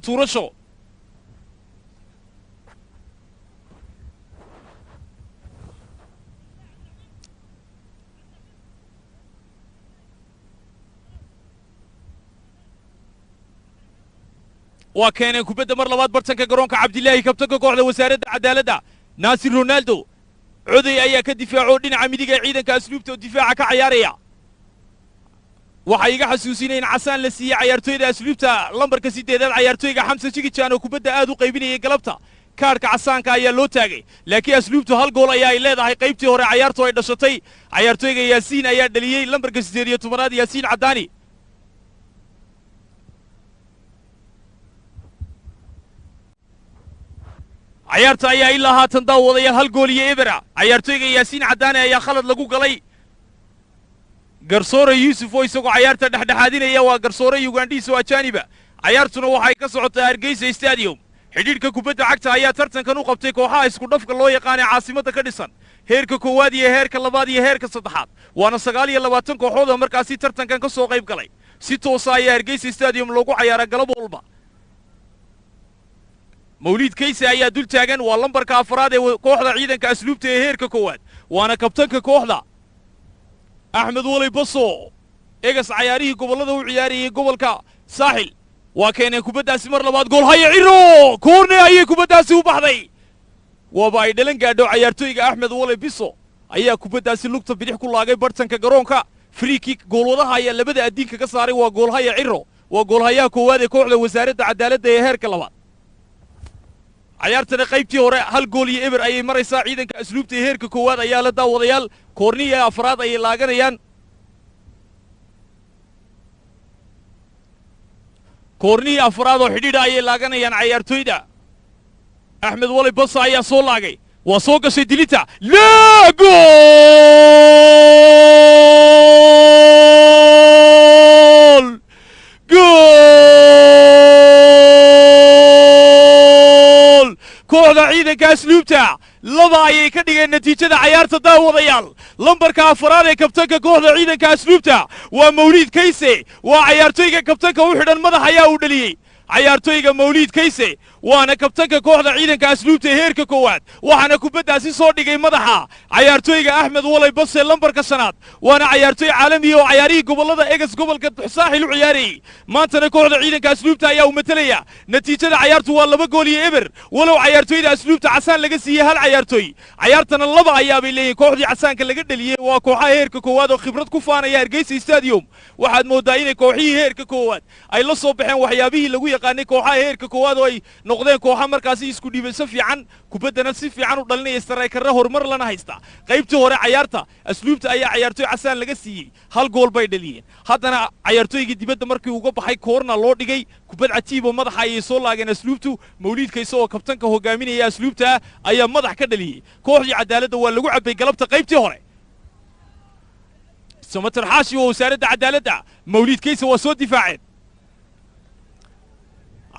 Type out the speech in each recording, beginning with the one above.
tuurasho. Waa keeneen kubadda mar labaad bartanka garoonka. Cabdilaahi, kabtanka kooxda Wasaaradda Cadaaladda, Naasir Ronaldo Coday ayaa ka difaaco dhinaca midig ee ciidanka Asluubta oo difaaca ka cayaaraya. Waxay iga xasuusinayeen casaan la siiyey cayaartooyda Asluubta, lambarka 8aad cayaartooyga Xamse Jigijaan oo kubadda aad u qaybinayay galabta. Kaarhka casaanka ayaa loo taagay, laakiin Asluubtu hal gool ayaa ay leedahay. Qaybtii hore cayaartu ay dhashatay, cayaartooyga Yaasiin ayaa dhaliyey, lambarka 18aad Yaasiin Caddaani. Cayaarta ayaa ilaa haatan, daawadayaal, hal gool iyo ebera. Cayaartooyga Yaasiin Caddaani ayaa khalad lagu galay. Garsoore Yuusuf oo isagoo cayaarta dhexdhexaadinaya, waa garsoore Yugandhiis oo ajaaniba. Cayaartuna waxay ka socotaa Hargeysa Stadium. Xidhiidhka kubadda cagta ayaa tartankan u qabtay kooxaha isku dhafka loo yaqaanay caasimadda ka dhisan, heerka koowaad iyo heerka labaad iyo heerka saddexaad, waana 29 kooxood oo markaasi tartankan ka soo qayb galay. Si toosa ayaa Hargeysa Stadium loogu cayaaraa galab walba. Mawliid Kayse ayaa dul taagan, waa lambarka afraad ee kooxda ciidanka Asluubta ee heerka koowaad, waana kabtanka kooxda. Axmed Waley Baso, egas cayaarihii gobollada u ciyaarayay gobolka Saaxil. Waa keeneen kubaddaasi mar labaad. Goolhaya Ciro, koorne ayay kubaddaasi u baxday, waaba ay dhalan gaadho. Cayaartooyga Axmed Waley Biso ayaa kubaddaasi lugta bidix ku laagay bartanka garoonka. Free kick, goolwadaha ayaa labada addiinka ka saaray. Waa goolhaya Ciro, waa goolhayaha koowaad ee kooxda Wasaaradda Cadaaladda ee heerka labaad. Cayaartana qaybtii hore hal gool iyo eber ayay maraysaa. Ciidanka Asluubta ee heerka koowaad ayaa la, daawadayaal. Koorniya afraad ayay laaganayaan. Koornihii afraad oo xidhiidha ayay laaganayaan cayaartooyda. Axmed Wali Basa ayaa soo laagay, waa soo gashay dilita. Laa, gool, gool! Kooxda ciidanka Asluubta laba ayay ka dhigeen natiijada cayaarta, daawadayaal. Lambarka afaraad ee kabtanka kooxda ciidanka Asluubta waa Mawliid Kayse, waa cayaartooyga kabtanka u xidhan. Madax ayaa uu dhaliyey cayaartooyga Mawliid Kayse, waana kabtanka kooxda ciidanka Asluubta ee heerka koowaad. Waxaana kubaddaasi soo dhigay madaxa cayaartooyga Axmed Walay Base, lambarka shanaad, waana cayaartooy caalamiya oo cayaarihii gobollada egas gobolka Saaxil u ciyaarayey. Maantana kooxda ciidanka Asluubta ayaa uu matelaya. Natiijada cayaartu waa 2 gool iyo eber, walow cayaartooyda Asluubta casaan laga siiyey hal cayaartooy. Cayaartana laba ayaabay leeyihin kooxdii casaanka laga dhaliyey. Waa kooxaha heerka koowaad oo khibrad ku faanaya Hargeysa Stadium. Waxaad moodaa inay kooxihii heerka koowaad ay la soo baxeen waxyaabihii lagu yaqaanay kooxaha heerka koowaad, oo ay noqdeen kooxa markaasi isku dhiibayso fiican, kubaddana si fiican u dhalinaya, saraykarra horumar lana haysta. Qaybtii hore cayaarta Asluubta ayaa cayaartooy casaan laga siiyey, hal gool bay dhaliyeen. Haddana cayaartooygii dibadda markii uga baxay, koorna loo dhigay. Kubad cajiiboo madaxa ayay soo laageen Asluubtu. Mawliidka isagoo kabtanka hogaaminaya Asluubta ayaa madax ka dhaliyey. Kooxdii Cadaaladda waa lagu cabbay galabta qaybtii hore. Samatar Xaashi waa Wasaaradda Cadaaladda. Mawliid Kayse waa soo difaaceen.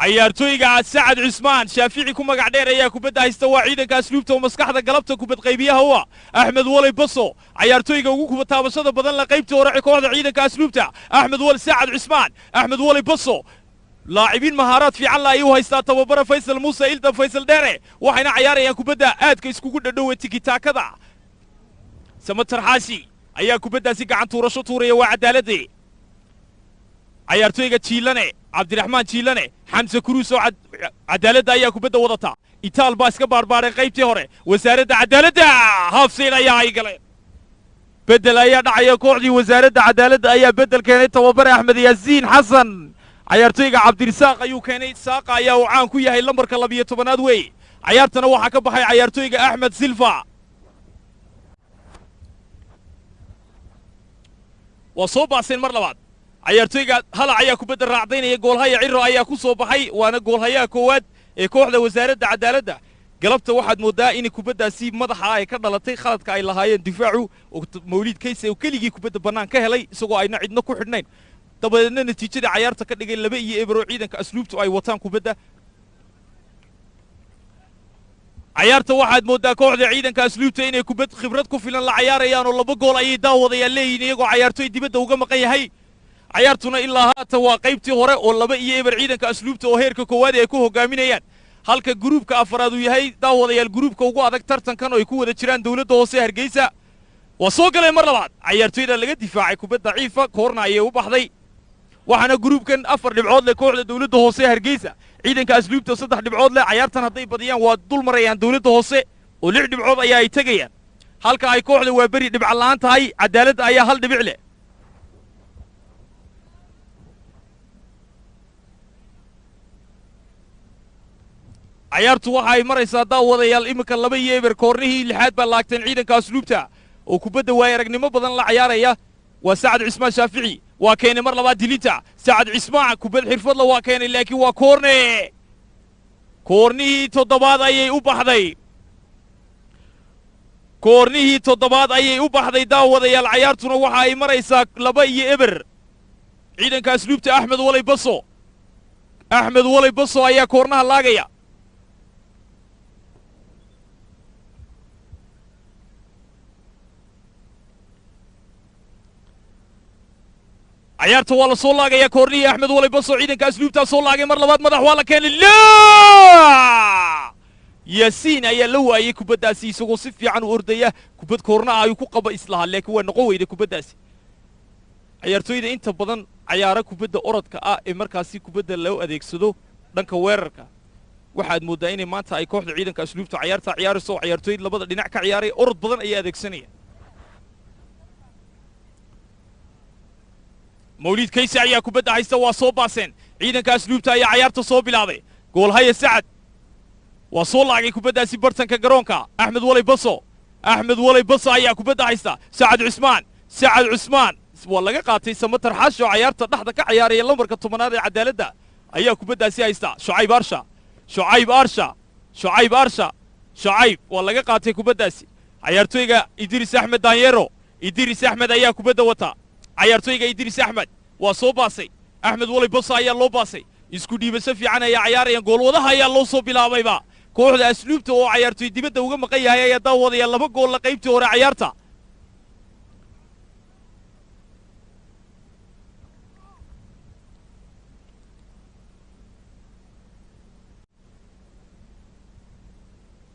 Cayaartooyga Sacad Cusmaan Shaafici ku magac dheer ayaa kubadda haysta, waa ciidanka Asluubta oo maskaxda galabta kubad qaybiyaha u ah. Axmed Waley Baso, cayaartooyga ugu kuba taabashada badan la qaybtii hore kooxda ciidanka Asluubta. Axmed Wal Sacad Cusmaan, Axmed Waley Baso, laacibiin mahaaraad fiican la ayuu haystaa tababara Faysal Muuse Ildan, Faysal Dheere. Waxayna cayaarayaan kubadda aadka iskugu dhadhowe, tikitaakada. Samatar Xaashi ayaa kubaddaasi gacan tuurasho tuuraya, waa Cadaaladde. Cayaartooyga Jiilane, Cabdiraxmaan Jiilane, Xamse Kuruus oo Cadaaladda ayaa kubadda wadata. Itaal baa iska baarbaareen qaybtii hore Wasaaradda Cadaaladda. Hafsayd ayaa ay galeen. Bedel ayaa dhacaya. Kooxdii Wasaaradda Cadaaladda ayaa bedel keenay. Tababare Axmed Yaasiin Xasan cayaartooyga Cabdirisaaq ayuu keenay. Saaqa ayaa uu caan ku yahay, lambarka 12aad weeye. Cayaartana waxaa ka baxay cayaartooyga Axmed Silva. Waa soo baaseen mar labaad. Cayaartooyga Halac ayaa kubadda raacdaynaya. Goolhaya Ciro ayaa ku soo baxay, waana goolhayaha koowaad ee kooxda Wasaaradda Cadaaladda. Galabta waxaad mooddaa in kubaddaasi madaxa ay ka dhalatay khaladka ay lahaayeen difaacu, oo Mawliid Kayse oo keligii kubadda bannaan ka helay isagoo ayna cidno ku xidhnayn, dabadeedna natiijada cayaarta ka dhigay 2-0 oo ciidanka Asluubtu ay wataan kubadda. Cayaarta waxaad mooddaa kooxda ciidanka Asluubta inay kubad khibrad ku filan la cayaarayaan, oo 2 gool ayay daawadayaal leeyihiin iyagoo cayaartooy dibadda uga maqan yahay. Cayaartuna ilaa haatan waa qaybtii hore oo 2-0 ciidanka asluubta oo heerka koowaad ay ku hogaaminayaan, halka gruubka afraad uu yahay daawadayaal gruubka ugu adag tartankan oo ay ku wada jiraan dowladda hoose Hargeysa. Waa soo galeen mar labaad, cayaartoyda laga difaacay kubad daciifa, koorna ayay u baxday. Waxaana gruubkan 4 dhibcood leh kooxda dowladda hoose Hargeysa, ciidanka asluubta 3 dhibcood leh. Cayaartan hadday badiyaan waa dul marayaan dowladda hoose oo 6 dhibcood ayaa ay tegayaan, halka ay kooxda waa beri dhibca la'aan tahay. Cadaaladda ayaa 1 dhibic leh. Cayaartu waxa ay maraysaa daawadayaal iminka 2-0. Koornihii lixaad baa laagteen ciidanka asluubta oo kubadda waaya aragnimo badan la cayaaraya. Waa Sacad Cismaan Shaafici, waa keenay mar labaad dilinta Sacad Cismaan, kubad xirfadla waa keenay, laakiin waa koorne. Koornihii toddobaad ayay u baxday, koornihii toddobaad ayay u baxday daawadayaal. Cayaartuna waxa ay maraysaa 2-0 ciidanka asluubta. Axmed Walay Baso, Axmed Walay Baso ayaa koornaha laagaya. Cayaarta waa la soo laagaya koornihii Axmed Walay Baso, ciidanka asluubtaa soo laagay mar labaad, madax waa la keenay, laa Yaasiin ayaa la waayey kubaddaasi isagoo si fiican u ordaya. Kubad koorna ah ayuu ku qaba islahaa, laakiin waa noqon weyday kubaddaasi. Cayaartooyda inta badan cayaaro kubadda orodka ah ee markaasi kubadda loo adeegsado dhanka weerarka, waxaad mooddaa inay maanta ay kooxda ciidanka asluubta cayaarta ciyaarayso oo cayaartooyda labada dhinac ka ciyaaray orod badan ayaa adeegsanaya. Mawliid Kayse ayaa kubadda haysta, waa soo baaseen ciidanka asluubta ayaa cayaarta soo bilaabay. Goolhaya Sacad waa soo laagay kubaddaasi bartanka garoonka. Axmed Walay Baso, Axmed Walay Baso ayaa kubadda haysta. Sacad Cusmaan, Sacad Cusmaan waa laga qaatay. Samatar Xaasho cayaarta dhexda ka ciyaaraya lambarka 10aad ee cadaaladda ayaa kubaddaasi haysta. Shucayb Arsha, Shucayb Arsha, Shucayb Arsha, Shucayb waa laga qaatay kubaddaasi. Cayaartooyga Idris Axmed Daanyero, Idris Axmed ayaa kubadda wata. Cayaartooyga Idris Axmed waa soo baasay, Axmed Walay Baso ayaa loo baasay. Isku dhiibasho fiican ayaa cayaarayaan, goolwadaha ayaa loo soo bilaabayba. Kooxda asluubta oo cayaartooy dibadda uga maqan yahay ayaa daawadaya 2 goolla qaybtii hore cayaarta.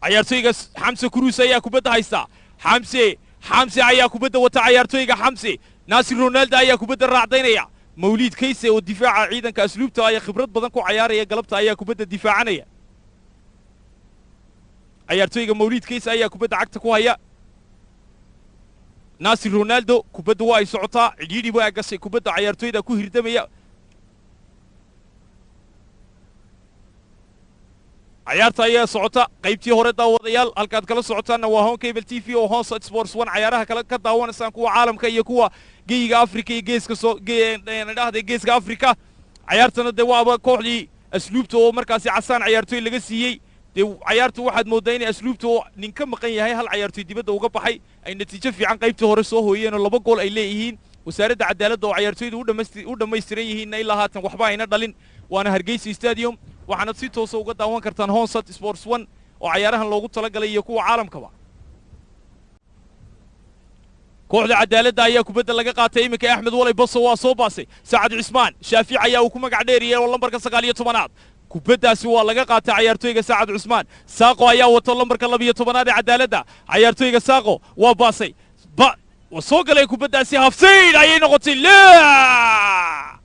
Cayaartooyga Xamse Kuruus ayaa kubadda haysta. Xamse, Xamse ayaa kubadda wata. Cayaartooyga Xamse, Naasir Ronaldo ayaa kubadda raacdaynaya. Mawliid Kayse oo difaaca ciidanka asluubta ayaa khibrad badan ku cayaaraya galabta ayaa kubadda difaacanaya. Cayaartooyga Mawliid Kayse ayaa kubadda cagta ku haya. Naasir Ronaldo kubadda waa ay socotaa, cidhiidhi waa gashay kubadda, cayaartooyda ku hirdamaya. Cayaarta ayaa socota qaybtii hore daawadayaal, halkaad kala socotaanna waa Hon Cable TV oo Honsat Sports 1 cayaaraha kale ka daawanaysaan, kuwa caalamka iyo kuwa geyiga Afrika iyo geeska soo dhahday geeska Afrika. Cayaartana dee waaba kooxdii asluubta oo markaasi casaan cayaartooy laga siiyey. Dee cayaartu waxaad mooddaa inay asluubta oo nin ka maqan yahay, hal cayaartooy dibadda uga baxay, ay natiijo fiican qaybtii hore soo hooyeen oo 2 gool ay leeyihiin. Wasaaradda cadaaladda oo cayaartooyda u dhammaystiran yihiinna ilaa haatan waxba ayna dhalin. Waana Hargeysa Stadium, waxaanad si toosa uga daawan kartaan Honsat Sports 1 oo cayaarahan loogu talagalay iyo kuwa caalamkaba. Kooxda cadaaladda ayaa kubadda laga qaatay iminka. Axmed Walay Baso waa soo baasay. Sacad Cismaan Shaafic ayaa uu ku magac dheeriyay oo lambarka 19aad, kubaddaasi waa laga qaatay cayaartooyga Sacad Cusmaan. Saaqo ayaa wato lambarka 12aad ee cadaaladda. Cayaartooyga Saaqo waa baasay, ba waa soo galay kubaddaasi, hafsayd ayay noqotay. Laa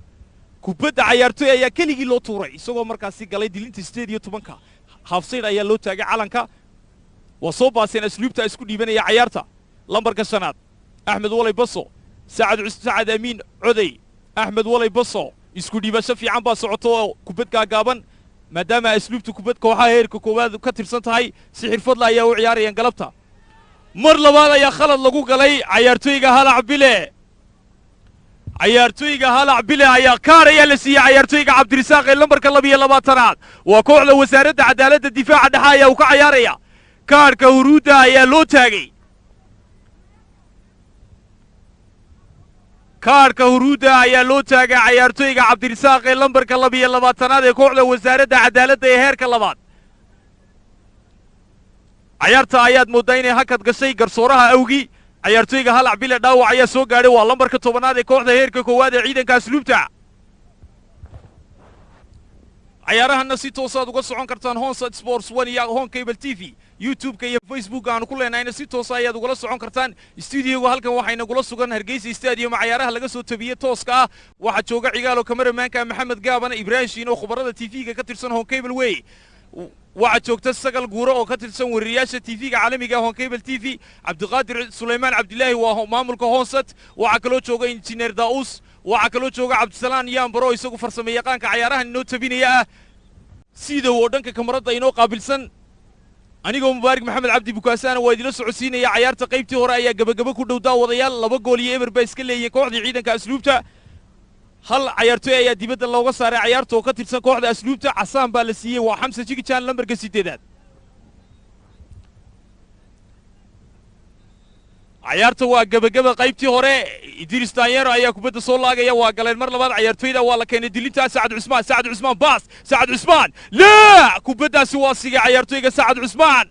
kubadda cayaartooy ayaa keligii loo tuuray isagoo markaasi galay dilinta 18-ka, hafsayd ayaa loo taagay calanka. Waa soo baaseen asluubta isku dhiibanaya cayaarta. Lambarka 5aad Axmed Walay Baso, Sacad Amiin Codey, Axmed Walay Baso, isku dhiibasho fiican baa socoto oo kubad gaagaaban, maadaama asluubta kubad kooxaha heerka koowaad ka tirsan tahay si xirfadla ayaa u ciyaarayaan galabta. Mar labaad ayaa khalad lagu galay cayaartooyga Halac Bile. Cayaartooyga Halac Bile ayaa kaar ayaa la siiyey cayaartooyga Cabdirisaaq ee lambarka 22aad. Waa kooxda wasaaradda cadaaladda, difaaca dhexe ayaa uu ka cayaaraya. Kaarhka huruudda ayaa loo taagay, kaarhka huruudda ayaa loo taagay cayaartooyga Cabdirisaaq ee lambarka 22aad ee kooxda wasaaradda cadaaladda ee heerka labaad. Cayaarta ayaad mooddaa inay hakad gashay garsooraha awgi. Cayaartooyga Halac Bile dhaawac ayaa soo gaadhay, waa lambarka 10aad ee kooxda heerka koowaad ee ciidanka asluubta. Cayaarahanna si toosaad uga socon kartaan Honsat Sports 1 iyo Hon Cable TV, YouTube-ka iyo Facebook aanu ku leenahayna si toosa ayaad ugala socon kartaan. Stuudioga halkan waxay nagula sugan Hargeysa Stadium cayaaraha laga soo tabiyey tooska ah. Waxaa jooga Cigaalo, kameramaanka Maxamed Gaabana, Ibraahim Shiin oo khubarada TV-ga ka tirsan Hon Cable Way. Waxaa joogta Sagal Guuro oo ka tirsan wariyaasha TV-ga caalamiga Hon Cable TV. Cabdiqaadir Sulaymaan Cabdilaahi waa maamulka Honsat. Waxaa kaloo jooga Injineer Daa'uus, waxaa kaloo jooga Cabdisalaan Yaambaro, isagu farsamo yaqaanka cayaarahan inoo tabinaya ah, Sidow oo dhanka kamarada inoo qaabilsan. Anigoo Mubaarik Maxamed Cabdi Bukaasaana waa idila socodsiinaya cayaarta. Qaybtii hore ayaa gebagabo ku dhow daawadayaal, 2 gool iyo 0 baa iska leeyihiin kooxdii ciidanka asluubta. Hal cayaartooy ayaa dibadda looga saaray cayaarta oo ka tirsan kooxda asluubta, casaan baa la siiyey, waa Xamse Jigijaan, lambarka 8aad. Cayaarta waa gebageba qaybtii hore. Idris Daanyero ayaa kubadda soo laagaya, waa galeen mar labaad cayaartooyda, waa la keenay dilintaa. Sacad Cusmaan, Sacad Cusmaan, baas, Sacad Cusmaan, laa, kubaddaasi waa sigay cayaartooyga Sacad Cusmaan,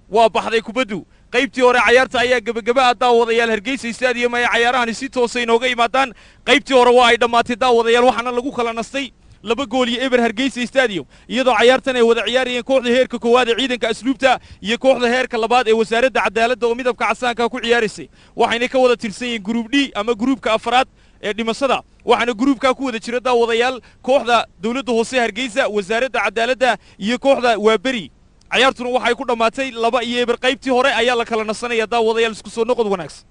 waa baxday kubaddu. Qaybtii hore cayaarta ayaa gebageba ah daawadayaal. Hargeysa Stadium ay cayaarahani si toosa inooga yimaadaan. Qaybtii hore waa ay dhammaatay daawadayaal, waxaana lagu kala nastay 2 gool iyo 0 Hargeysa Stadium, iyadoo cayaartan ay wada ciyaarayeen kooxda heerka koowaad ee ciidanka asluubta iyo kooxda heerka labaad ee wasaaradda cadaaladda oo midabka casaanka ku ciyaaraysay. Waxayna ka wada tirsan yihiin Group D ama gruubka afraad ee dhimashada, waxaana gruubkaa ku wada jira daawadayaal kooxda dowladda hoose Hargeysa, wasaaradda cadaaladda iyo kooxda Waaberi. Cayaartuna waxay ku dhammaatay 2 iyo 0. Qaybtii hore ayaa la kala nasanaya daawadayaal, isku soo noqod wanaagsan.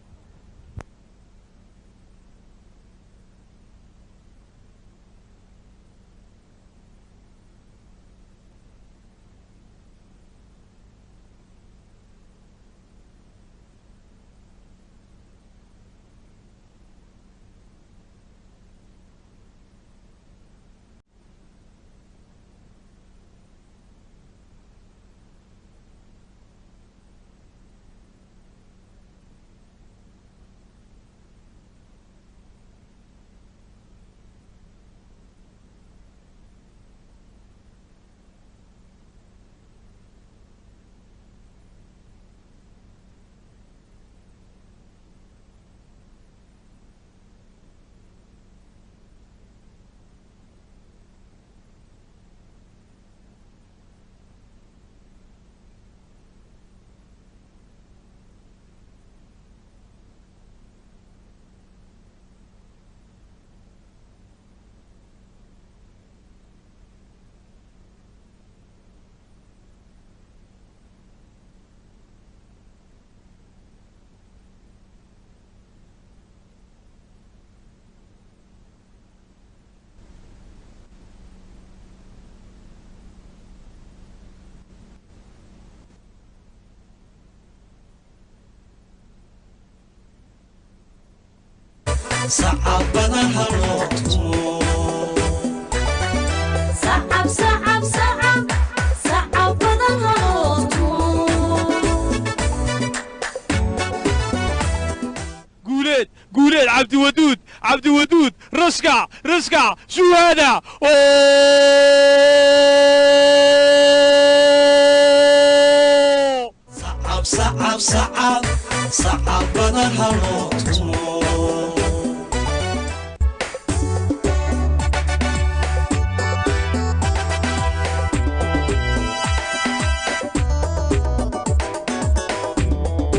Sacabada haloo tumo. Sacab, sacab, sacab, sacab badan haloo tumo. Guuleed, Guuleed, Cabdiwaduud, Cabdiwaduud, rashka, rashka, shuhada. Sacab, sacab, sacab, sacabada haloo tumo.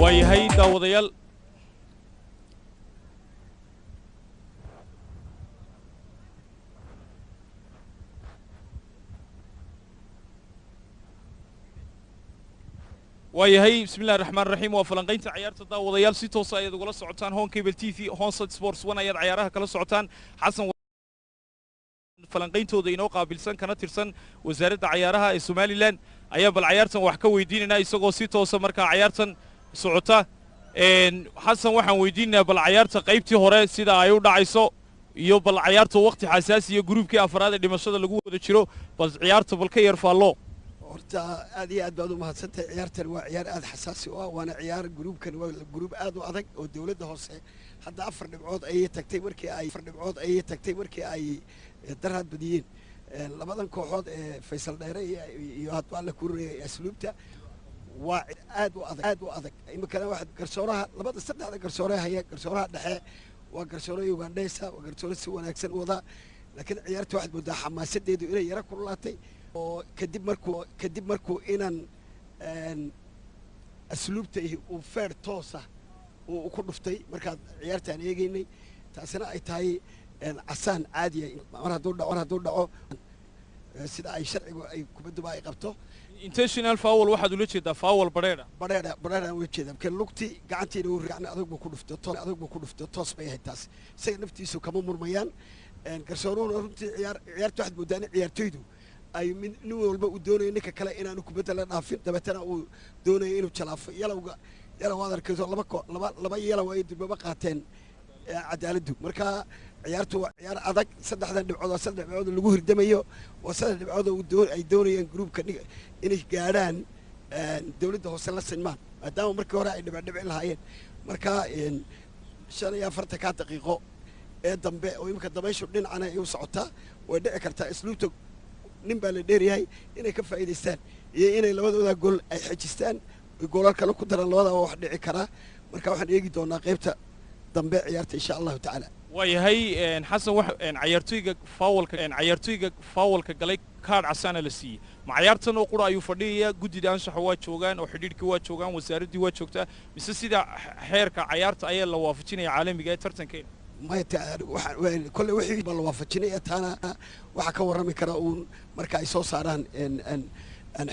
Waayahay daawadayaal, waayahay, bismi illahi raxmaan raxiim. Waa falanqaynta cayaarta daawadayaal, si toosa ayaad ugala socotaan Hon Cable TV, Honsat Sports 1 ayaad cayaaraha kala socotaan. Xasan falanqayntooda inoo qaabilsan kana tirsan wasaaradda cayaaraha ee Somaliland ayaa bal cayaartan wax ka weydiinaynaa, isagoo si toosa markaa cayaartan socota. Xasan waxaan weydiinaynaa bal cayaarta qaybtii hore sida ay u dhacayso iyo bal cayaarta waqti xasaasiya gruubkii afraad ee dhimashada lagu wada jiro, bal ciyaarta bal ka yar faallo. Horta aad iyo aad baad u mahadsantahay. Ciyaartan waa ciyaar aad xasaasi u ah, waana ciyaar gruubkan waa gruub aad u adag oo dowladda hoose hadda 4 dhibcood ayay tagtay markii ay 4 dhibcood ayay tagtay markii ay daraad badiyeen labadan kooxood ee Faysal Dheere iyo hadba alla kurinaya asluubta. Waa aad u adag, aad u adag. Iminkana waxaad garsooraha labada saddexda garsoore haya, garsooraha dhexe waa garsoore Ugandhesa, waa garsoore si wanaagsan u wada, laakiin ciyaarta waxaad moodaa xamaasadeedu inay yara kululaatay oo kadib markuu inan asluubta uu feer toosa uu ku dhuftay markaad ciyaartaan eegaynay, taasina ay tahay casaan caadiya mar hadduu dhaco sida ay sharcigu ay kubadduba ay qabto. Intentional foul waxaad ula jeedaa foul badheedha? Badheedha, badheedhaan ula jeedaa, marka lugti gacantiina uu gacan adag buu ku dhuftay, toos adag buu ku dhuftay, toos bay ahayd taas. Isaga naftiisu kama murmayaan garsooruhuna. Runtii ciyaarta waxaad moodaa in ciyaartoydu ay mid nin walba uu doonayo ninka kale inaanu kubadda la dhaafin, dabeetana uu doonayo inuu jalaafo. Yellowga, yellow waad arkayso, laba ko laba laba yellow ay durbaba qaateen cadaaladdu. Marka ciyaartu waa ciyaar adag. Saddexdan dhibcood waa saddex dhibcood oo lagu hirdamayo, waa saddex dhibcood oo ay doonayaan gruubka inay gaadhaan, dowladda hoose la sinmaan, maadaama markii hore ay dhibcdhibci lahaayeen. Marka 45-ka daqiiqo ee dambe oo iminka dabayshu dhinacana ay u socotaa, way dhici kartaa isluubta nin baa la dheeryahay inay ka faa'iidaystaan iyo inay labadooda gool ay xejistaan, oy goolal kale ku daraan. Labadaba wax dhici karaa. Marka waxaan eegi doonaa qaybta dambe ciyaarta, insha Allahu tacaala. Waayahay Xasan, wax cayaartoyga foulka galay kaadh casaana la siiyey. Ma cayaartan oo qura ayuu fadhiyayaa? Guddida anshaxa waa joogaan oo xidhiidhkii waa joogaan, wasaaraddii waa joogtaa, mise sida xeerka cayaarta ayaa la waafajinaya caalamiga ee tartankeena? Maya, kolley wixii baa la waafajinaya, taana waxaa ka warrami kara uun marka ay soo saaraan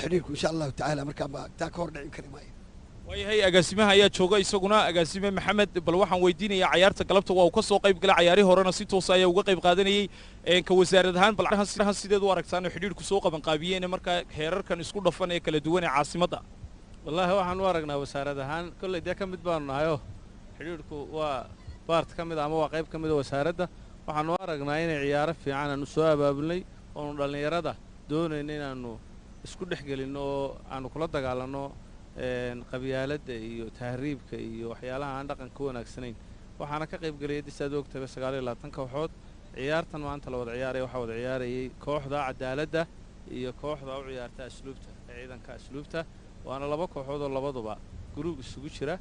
xidhiidhku, insha Allahu tacaala. Markaa taa ka hor dhicin kari maayo. Waayahay, agaasimaha ayaa jooga isaguna, agaasime Maxamed. Bal waxaan weydiinayaa, cayaarta galabta waa uu ka soo qayb galay, cayaarihii horena si toosa ayaa uga qayb qaadanayey. Ka wasaarad ahaan bal sideed u aragtaan oo xidhiidhku soo qaban qaabiyeen markaa heerarkan isku dhafan ee kala duwan ee caasimadda? Wallaahi waxaan u aragnaa wasaarad ahaan, kolley dee ka mid baanu nahayoo xidhiidhku waa part ka mid a ama waa qayb ka mid a wasaaradda. Waxaanu u aragnaa inay ciyaaro fiican aanu soo abaabulnay oonu dhallinyarada doonayno inaannu isku dhex gelinno oo aanu kula dagaalanno qabyaaladda iyo tahriibka iyo waxyaalaha aan dhaqanka ka wanaagsanayn. Waxaana ka qayb geliyay, disaad ogtaba, 29 kooxood. Ciyaartan maanta la wada ciyaaraya waxaa wada ciyaarayay kooxda cadaaladda iyo kooxda u ciyaarta asluubta ee ciidanka asluubta, waana laba kooxood oo labaduba group isugu jira.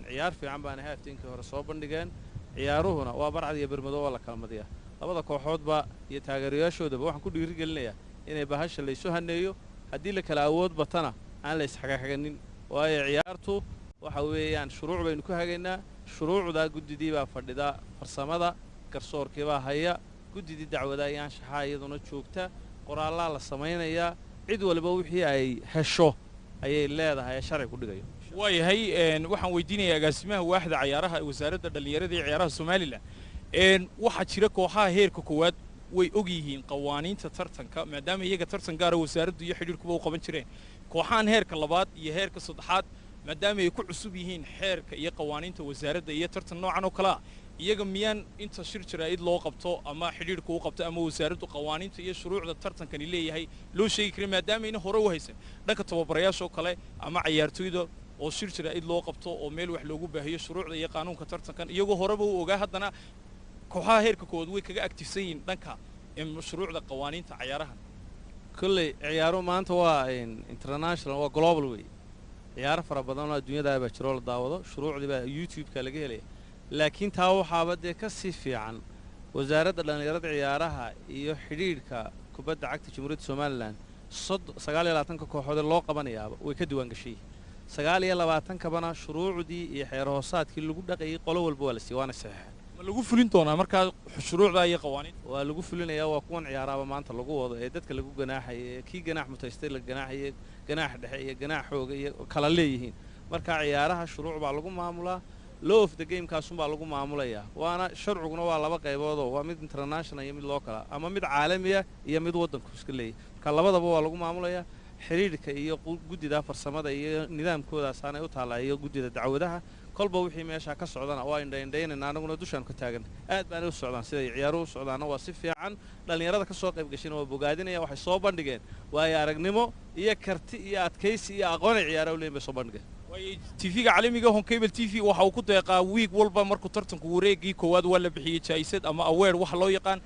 Ciyaar fiican baana half-timekii hore soo bandhigeen. Ciyaaruhuna waa barcad iyo bermado, waa la kala madiyaa. Labada kooxoodba iyo taageerayaashoodaba waxaan ku dhiirigelinayaa inay bahasha laysu haneeyo, haddii la kala awood batana aan la isxagaxaganin, waayo ciyaartu waxa weeyaan shuruuc baynu ku hagaynaa. Shuruucdaa guddidii baa fadhida, farsamada garsoorkii baa haya, guddidii dacwada iyo anshaxaa iyaduna joogta, qoraallaa la samaynayaa, cid waliba wixii ay hesho ayay leedahay ee sharci ku dhigayo. Waayahay, waxaan weydiinayaa agaasimaha waaxda cayaaraha ee wasaaradda dhallinyarada iyo ciyaaraha Somaliland. Waxaa jira kooxaha heerka koowaad way og yihiin qawaaniinta tartanka, maadaama iyaga tartan gaara wasaaraddu iyo xidhiidhkuba u qaban jireen. Kooxahan heerka labaad iyo heerka saddexaad, maadaama ay ku cusub yihiin xeerka iyo qawaaniinta wasaaradda iyo tartan noocan oo kale ah, iyaga miyaan inta shir jaraa'id loo qabto ama xidhiidhku u qabto ama wasaaraddu qawaaniinta iyo shuruucda tartankani leeyahay loo sheegi karin, maadaama ayna hore u haysan dhanka tababarayaasha oo kale ama cayaartoyda, oo shir jaraa'id loo qabto oo meel wax loogu baahiyo shuruucda iyo qaanuunka tartankan, iyagoo horeba u ogaa? Haddana kooxaha heerka koowaad way kaga activesan yihiin dhanka shuruucda qawaaniinta cayaarahan. Kolley ciyaaruhu maanta waa international, waa global wey. Ciyaaro fara badan oo adduunyada baa jiro oo la daawado, shuruucdii baa YouTube-ka laga helaya. Laakiin taa waxaaba dee ka sii fiican wasaaradda dhallinyarada ciyaaraha iyo xidhiidhka kubadda cagta Jamhuuriyadda Somaliland 29-ka kooxood ee loo qabanayaaba way ka diwaan gashay. 29-kabana shuruucdii iyo xeer hoosaadkii lagu dhaqayay qolo walba waa la siiyey, waana saxeexeen. Ma lagu fulin doonaa markaa shuruucda iyo qawaaniinta? Waa lagu fulinayaa. Waa kuwan ciyaaraaba maanta lagu wado ee dadka lagu ganaaxaya, ee kii ganaax mutaystay la ganaaxaye, ganaax dhexe iyo ganaax xooga iyo kala leeyihiin. Marka ciyaaraha shuruuc baa lagu maamulaa, law of the gamekaasunbaa lagu maamulayaa. Waana sharciguna waa laba qayboodoo, waa mid international iyo mid local ah, ama mid caalamiya iyo mid waddanku iska leeyahy. Marka labadaba waa lagu maamulayaa. Xidhiidhka iyo guddida farsamada iyo nidaamkoodaasaanay u taallaa iyo guddida dacwadaha. Kolba wixii meeshaa ka socdana waa indhaindhaynayna, anaguna dushaanu ka taagan. Aad baanay u socdaan, siday ciyaaruhu u socdaana waa si fiican. Dhallinyarada ka soo qayb gashayna waa bogaadinaya. Waxay soo bandhigeen waayo aragnimo iyo karti iyo adkaysi iyo aqoon ay ciyaaraha u leeyihin bay soo bandhigeen. TV-ga caalamiga Horn Cable TV waxa uu ku deeqaa wiig walba markuu tartanku wareegii koowaad waa la bixiyey jaa'isad ama award waxa loo yaqaan.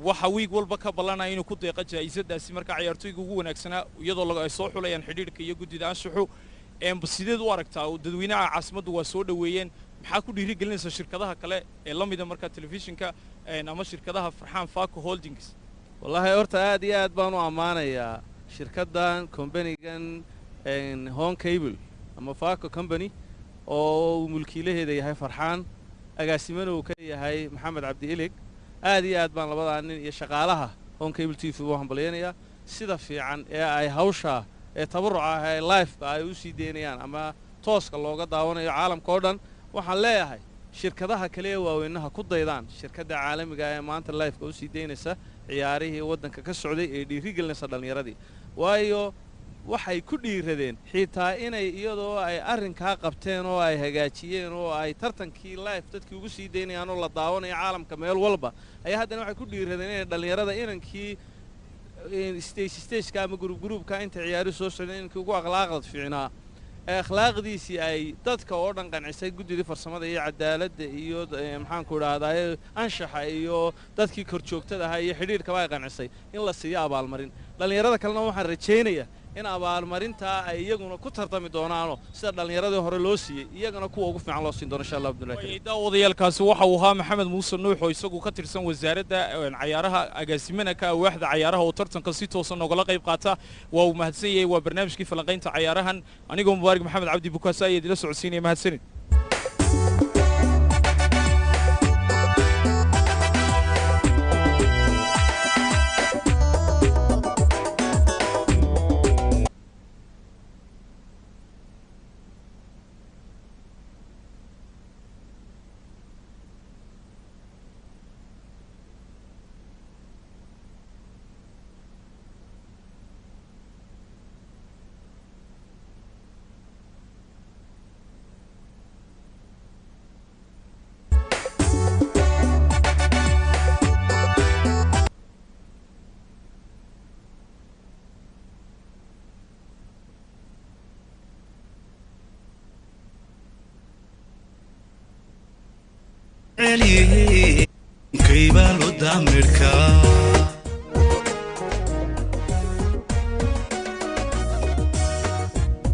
Waxa wiig walba ka ballanaya inuu ku deeqa jaa'isadaasi marka ciyaartoyga ugu wanaagsanaa, iyadoo ay soo xulayaan xidhiidhka iyo guddida anshaxu. Sideed u aragtaa? Dadweynaha caasimaddu waa soo dhoweeyeen. Maxaa ku dhiirigelinaysa shirkadaha kale ee la mida markaa telefishinka ama shirkadaha Farxaan Faco Holdings? Wallaahi horta aad iyo aad baan u ammaanayaa shirkaddan, companygan Horn Cable ama Faco Company, oo uu mulkiilaheeda yahay Farxaan, agaasimana uu ka yahay Maxamed Cabdi Ilig. Aad iyo aad baan labadaa nin iyo shaqaalaha Horn Cable TV u hambalyaynayaa sida fiican ee ay hawsha ee tabaruca ah ee liveka ay u sii deynayaan ama tooska looga daawanayo caalamka oo dhan. Waxaan leeyahay shirkadaha kale ee waaweynaha ku daydaan shirkadda caalamiga ee maanta liveka usii deynaysa ciyaarihii waddanka ka socday ee dhiirigelinaysa dhallinyaradii, waayo waxay ku dhiiradeen xitaa inay iyadoo ay arrinkaa qabteen oo ay hagaajiyeen oo ay tartankii live dadkii ugu sii daynayaan oo la daawanayo caalamka meel walba, ayaa haddana waxay ku dhiiradeen inay dhallinyarada inankii stage stageka ama group groupka inta ciyaaruhu soo socdeen inankii ugu akhlaaqda fiicnaa ee akhlaaqdiisii ay dadka oo dhan qancisay, guddidii farsamada iyo cadaaladda iyo maxaanku idhahdaa anshaxa iyo dadkii korjoogtada ahaa iyo xidhiidhkaba ay qancisay, in la siiyo abaalmarin. Dhallinyarada kalena waxaan rajaynayaa in abaalmarintaa ay iyaguna ku tartami doonaanoo sida dhallinyaradii hore loo siiyey iyagana kuwa ugu fiican loo siin doono, insha Allah bidnillahi kariim. Daawadayaalkaasi waxa uu ahaa Maxamed Muuse Nuux oo isagu ka tirsan wasaaradda cayaaraha, agaasimana ka waaxda cayaaraha, oo tartanka si toosan noogala qayb qaata. Waa uu mahadsan yahay. Waa barnaamijkii falanqaynta cayaarahan. Anigoo Mubaarak Maxamed Cabdi Bukaasa ayaa idila socodsiinaya. Mahadsanid. Kaybaa damirka.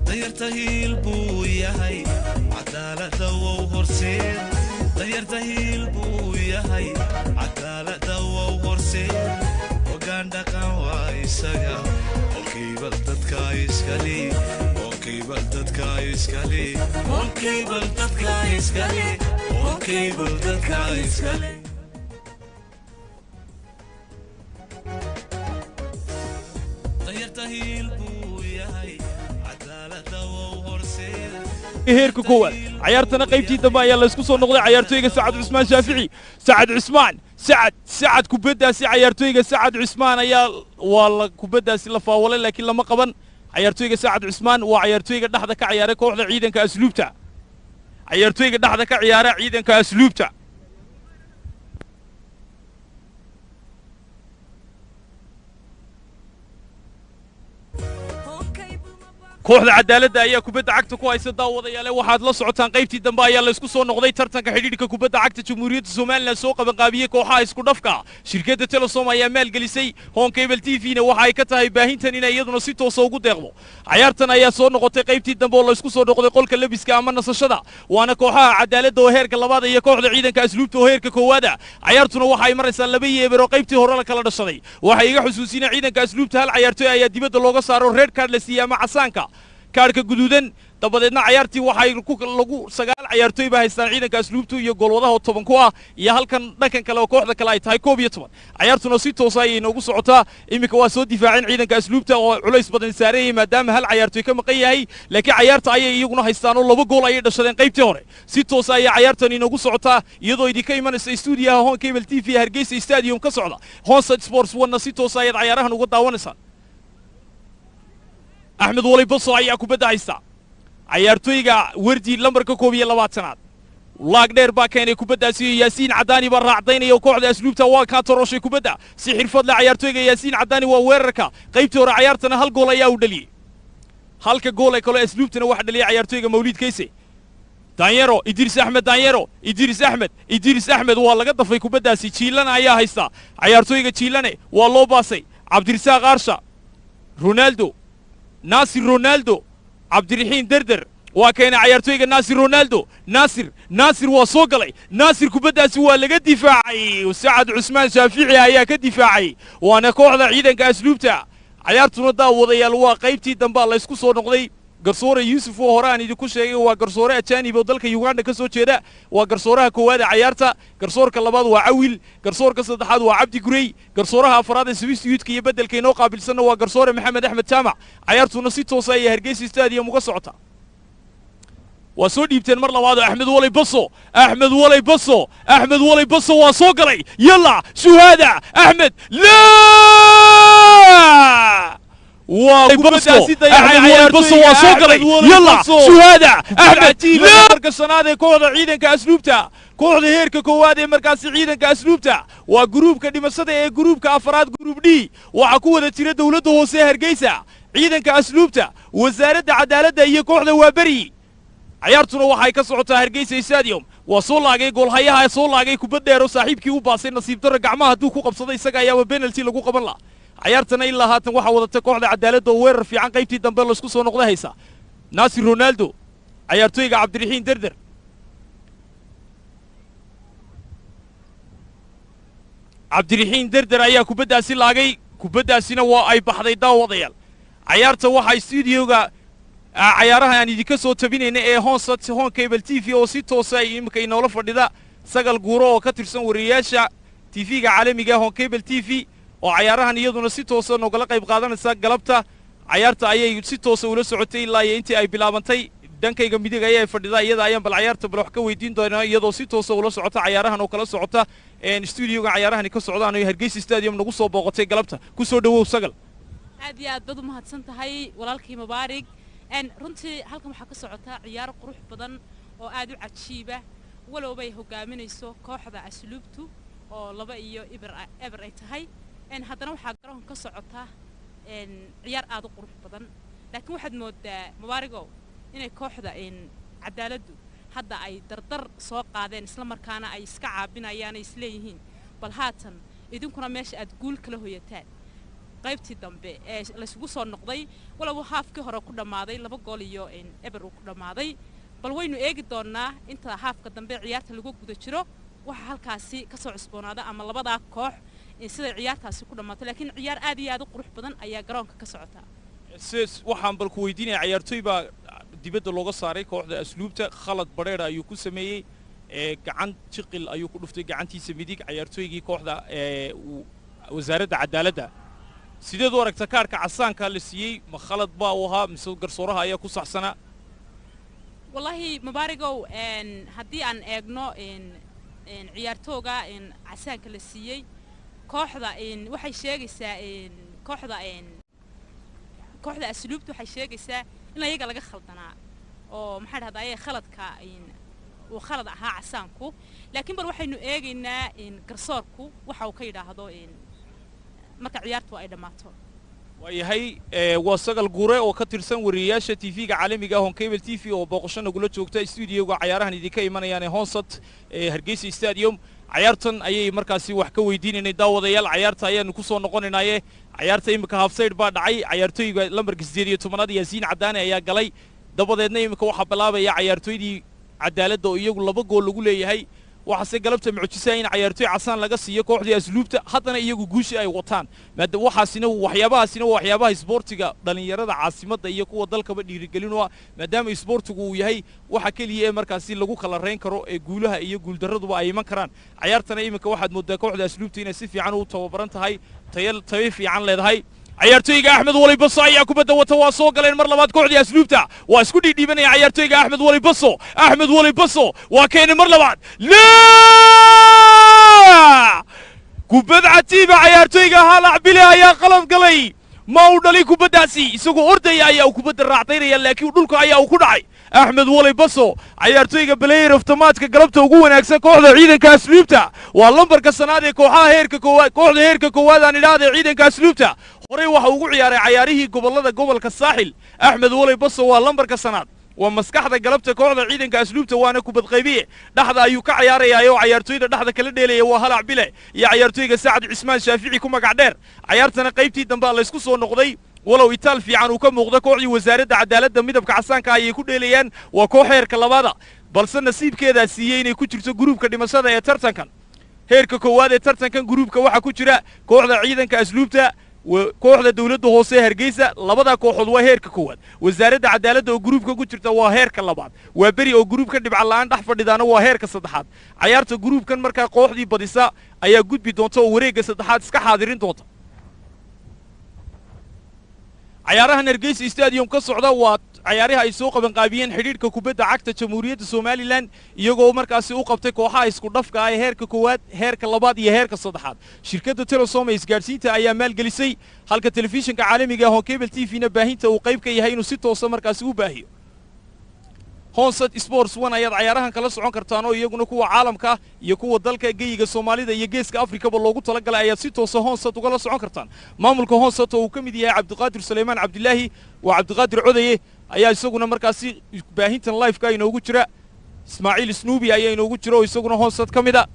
Danyarta hiil buu yahay, cadaalada wow horseed. Danyarta hiil buu yahay, cadaalada wow horseed. Hoggaan dhaqan waa isaga oo kaybal dadka iskale, oo kaybal dadka iskale, oo kaybal dadka iskale, oo kaybal dadka iskale. Danyarta hiil buu yahay, cadaalada wow horseed. Heerka koowaad cayaartana qaybtii dambe ayaa laysku soo noqday. Cayaartooyga Sacad Cusmaan Shaafici, Sacad Cusmaan, Sacad, Sacad, kubaddaasi cayaartooyga Sacad Cusmaan ayaa waa la kubaddaasi la faawalay, laakiin lama qaban. Cayaartooyga Sacad Cusmaan waa cayaartooyga dhexda ka ciyaaray kooxda ciidanka asluubta, cayaartooyga dhexda ka ciyaara ciidanka asluubta. Kooxda cadaaladda ayaa kubadda cagta ku haysa. Daawadayaale, waxaad la socotaan qaybtii dambe ayaa laysku soo noqday tartanka xidhiidhka kubadda cagta Jamhuuriyadda Somaliland soo qabanqaabiyey kooxaha isku dhafka. Shirkadda Telesom ayaa maalgelisay, Horn Cable TV na waxa ay ka tahay baahintan inay iyaduna si toosa ugu deeqdo. Cayaartan ayaa soo noqotay qaybtii dambe oo laysku soo noqday qolka lebiska ama nasashada, waana kooxaha cadaaladda oo heerka labaad iyo kooxda ciidanka asluubta oo heerka koowaada. Cayaartuna waxa ay maraysaa 2-0 oo qaybtii hore la kala dhashaday. Waxay iga xusuusinaa ciidanka asluubta hal cayaartooy ayaa dibadda looga saaro, red card la siiyey ama casaanka, kaadhka guduudan. Dabadeedna cayaartii waxay lagu 9 cayaartooy ba haystaan ciidanka asluubtu iyo goolwadaha oo 10 ku ah, iyo halkan dhankan kale oo kooxda kale ay tahay 11. Cayaartuna si toosa ayay inoogu socotaa iminka. Waa soo difaaceen ciidanka asluubta oo culays badan saarayay maadaama hal cayaartooy ka maqan yahay, laakiin cayaarta ayay iyaguna haystaan oo 2 gool ayay dhashadeen qaybtii hore. Si toosa ayay cayaartan inoogu socotaa iyadoo idinka imanaysa stuudiyaha Horn Cable TV Hargeysa Stadium ka socda. Hornside Sports One si toosa ayaad cayaarahan uga daawanaysaan. Axmed Wali Baso ayaa kubadda haysta, cayaartooyga Wardi, lambarka 21aad. Laag dheer baa keenay kubaddaasi. Yaasiin Cadaani baa raacdaynaya oo kooxda asluubta waa kaa toroshay kubadda si xirfad leh. Cayaartooyga Yaasiin Cadaani waa weerarka. Qaybtii hore cayaartana hal gool ayaa uu dhaliyey. Halka gool ee kaloo asluubtana waxa dhaliyay cayaartooyga Mawliid Kayse. Daanyero, Idriis Axmed Daanyero, Idriis Axmed, Idriis Axmed waa laga dafay kubaddaasi. Jiilana ayaa haysta, cayaartooyga Jiilane waa loo baasay. Cabdirisaaq Aarsha, Ronaldo, Naasir Ronaldo. Cabdiraxiin Derder waa keenay cayaartooyga Naasir Ronaldo. Naasir, Naasir waa soo galay. Naasir kubaddaasi waa laga difaacay. Sacad Cusmaan Shaafici ayaa ka difaacay, waana kooxda ciidanka asluubta. Cayaartuna, daawadayaal, waa qaybtii dambaa laysku soo noqday. Garsoore Yuusuf oo hore aan idinku sheegay waa garsoore ajaanib oo dalka Uganda ka soo jeeda, waa garsooraha koowaad ee cayaarta. Garsoorka labaad waa Cawil, garsoorka saddexaad waa Cabdi Gurey, garsooraha afraad ee substitute-ka iyo beddelka inoo qaabilsanna waa garsoore Maxamed Axmed Jaamac. Cayaartuna si toosa ayay Hargeysa Stadium uga socota. Waa soo dhiibteen mar labaad. Axmed Walay Baso, Axmed Walay Baso, Axmed Walay Baso waa soo galay. Yalla shuhaada, Axmed la waa kubaddaasi dayacay. Baso waa soo galay. Yalla shuhaada, Axmed. Marka shanaad ee kooxda ciidanka asluubta, kooxda heerka koowaad ee markaasi ciidanka asluubta, waa gruubka dhimashada ee gruubka afraad, group D. Waxaa ku wada jira dowladda hoose ee Hargeysa, ciidanka asluubta, wasaaradda cadaaladda iyo kooxda Waaberi. Cayaartuna waxay ka socotaa Hargeysa Stadium. Waa soo laagay goolhayaha, soo laagay kubad dheer oo saaxiibkii u baasay. Nasiib darro, gacmaha hadduu ku qabsaday isaga ayaaba penalty lagu qaban laha. Cayaartana ilaa haatan waxaa wadata kooxda cadaaladda oo weerar fiican qaybtii dambe laysku soo noqda haysa. Naasir Ronaldo, cayaartooyga Cabdiraxiin Derder. Cabdiraxiin Derder ayaa kubaddaasi laagay, kubaddaasina waa ay baxday. Daawadayaal, cayaarta waxaa stuudioga cayaaraha aan idinka soo tabinayna ee Honsat Horn Cable TV oo si toosa ay iminka inoola fadhida Sagal Guuro oo ka tirsan wariyayaasha TV-ga caalamiga Horn Cable TV, oo cayaarahan iyaduna si toosa noogala qayb qaadanaysa. Galabta cayaarta ayay si toosa ula socotay ilaa iyo intii ay bilaabantay. Dhankayga midig ayay fadhidaa, iyada ayaan bal cayaarta bal wax ka weydiin doonaa, iyadoo si toosa ula socota cayaarahan oo kala socota studioga cayaarahani ka socdaan oo Hargeysa Stadium nagu soo booqatay galabta. Ku soo dhawow, Sagal. Aad iyo aad baad u mahadsan tahay, walaalkii Mubaarig. Runtii halkan waxaa ka socota ciyaar qurux badan oo aad u cajiiba, walowbay hogaaminayso kooxda asluubtu oo 2-0 eber ay tahay. Haddana waxaa garoonka ka socota ciyaar aad u qurux badan, laakiin waxaad moodaa, Mubaarigow, inay kooxda cadaaladdu hadda ay dardar soo qaadeen, isla markaana ay iska caabinayaan, ay isleeyihiin bal haatan idinkuna meesha aad guul kala hoyataan qaybtii dambe ee laysugu soo noqday, walow haafkii hore ku dhammaaday 2 gool iyo 0 uu ku dhammaaday. Bal waynu eegi doonnaa inta haafka dambe ciyaarta lagu guda jiro waxa halkaasi ka soo cusboonaada ama labadaa koox siday ciyaartaasi ku dhammaato, laakiin ciyaar aad iyo aad u qurux badan ayaa garoonka ka socota. Waxaan bal ku weydiinaya, cayaartooy baa dibadda looga saaray kooxda asluubta. Khalad badheera ayuu ku sameeyey, gacan jiqil ayuu ku dhuftay gacantiisa midig cayaartooygii kooxda wasaaradda cadaaladda. Sideed u aragta kaarka casaanka la siiyey? Ma khalad baa uu ahaa mise garsooraha ayaa ku saxsanaa? Wallaahi Mubaarigow, haddii aan eegno ciyaartooga casaanka la siiyey kooxda, waxay sheegaysaa kooxda asluubta waxay sheegaysaa in ayaga laga khaldanaa oo maxaa dhahdaa ayay khaladka uu khalad ahaa casaanku, laakiin bal waxaynu eegaynaa garsoorku waxa uu ka yidhaahdo marka ciyaartu ay dhammaato. Waayahay, waa Sagal Guure oo ka tirsan wariyeyaasha TV-ga caalamiga ah Horn Cable TV oo booqasho nagula joogta studioga cayaarahan idinka imanayaan ee Honsat ee Hargeysa Stadium. Cayaartan ayay markaasi wax ka weydiinaynay. Daawadayaal, cayaarta ayaanu ku soo noqonaynaaye. Cayaarta imika half-side baa dhacay. Cayaartooyga lambarka 18aad Yaasiin Cadaane ayaa galay. Dabadeedna imika waxaa bilaabaya cayaartooydii cadaaladda oo iyagu 2 gool lagu leeyahay. Waxaase galabta mucjisaa in cayaartooy casaan laga siiyo kooxdii asluubta, haddana iyagu guushii ay wataan. Maada waxaasina waxyaabahaasina waa waxyaabaha isboortiga dhallinyarada caasimadda iyo kuwa dalkaba dhiirigelin u ah, maadaama isboortigu uu yahay waxa keliya ee markaasi lagu kala reyn karo ee guulaha iyo guuldarraduba ay iman karaan. Cayaartana iminka waxaad moodaa kooxda asluubta inay si fiican u tababaran tahay, tayo tayo fiican leedahay. Cayaartooyga Axmed Wali Baso ayaa kubadda wata. Waa soo galeen mar labaad kooxdii asluubta, waa isku dhiidhiibanaya cayaartooyga Axmed Wali Baso. Axmed Wali Baso waa keenay mar labaad. La kubad cajiiba! Cayaartooyga Halac Bile ayaa qalad galay. Ma uu dhalin kubaddaasi, isagoo ordaya ayaa uu kubadda raacdaynaya, laakiin dhulka ayaa uu ku dhacay. Axmed Wali Baso, cayaartooyga player of the match-ka galabta ugu wanaagsan kooxda ciidanka asluubta, waa lambarka sanaad ee kooxaha heerka koowaad, kooxda heerka koowaad aan idhaahda ciidanka asluubta. Horey waxa ugu ciyaaray cayaarihii gobollada gobolka Saaxil. Axmed Wali Baso waa lambarka sanaad, waa maskaxda galabta kooxda ciidanka asluubta, waana kubad qaybiye. Dhexda ayuu ka ciyaarayaa oo cayaartooyda dhexda kala dheelaya waa Halac Bile iyo cayaartooyga Sacad Cismaan Shaafici ku magac dheer. Cayaartana qaybtii dambe laysku soo noqday. Walow itaal fiican uu ka muuqdo, kooxdii Wasaaradda Cadaaladda midabka casaanka ayay ku dheelayaan. Waa koox heerka labaada, balse nasiibkeedaa siiyey inay ku jirto gruubka dhimashada ee tartankan. Heerka koowaad ee tartankan gruubka waxaa ku jira kooxda Ciidanka Asluubta, kooxda Dowladda Hoose ee Hargeysa. Labada kooxood waa heerka koowaad. Wasaaradda Cadaaladda oo gruubka ku jirta waa heerka labaad. Waa Beri oo gruubka dhibca la'aan dhex fadhidaana waa heerka saddexaad. Cayaarta gruubkan markaa kooxdii badisa ayaa gudbi doonta oo wareegga saddexaad iska xaadirin doonta. Cayaarahan Hargeysa Stadium ka socda waa cayaaraha ay soo qabanqaabiyeen xidhiidhka kubadda cagta Jamhuuriyadda Somaliland, iyagoo markaasi u qabtay kooxaha isku dhafka ah ee heerka koowaad, heerka labaad iyo heerka saddexaad. Shirkadda Telesom ee isgaadhsiinta ayaa maalgelisay, halka telefishinka caalamiga ah Horn Cable TV na baahinta uu qayb ka yahay inuu si toosa markaasi u baahiyo. Honsat Sports One ayaad cayaarahan kala socon kartaan, oo iyaguna kuwa caalamka iyo kuwa dalka, geyiga Soomaalida iyo Geeska Afrikaba loogu talagalay ayaad si toosa Honsat ugala socon kartaan. Maamulka Honsat oo uu ka mid yahay Cabdiqaadir Suleymaan Cabdilaahi, waa Cabdiqaadir Codaye, ayaa isaguna markaasi baahintan live-ka inoogu jira. Ismaaciil Snuubi ayaa inoogu jira oo isaguna Honsat ka mid a.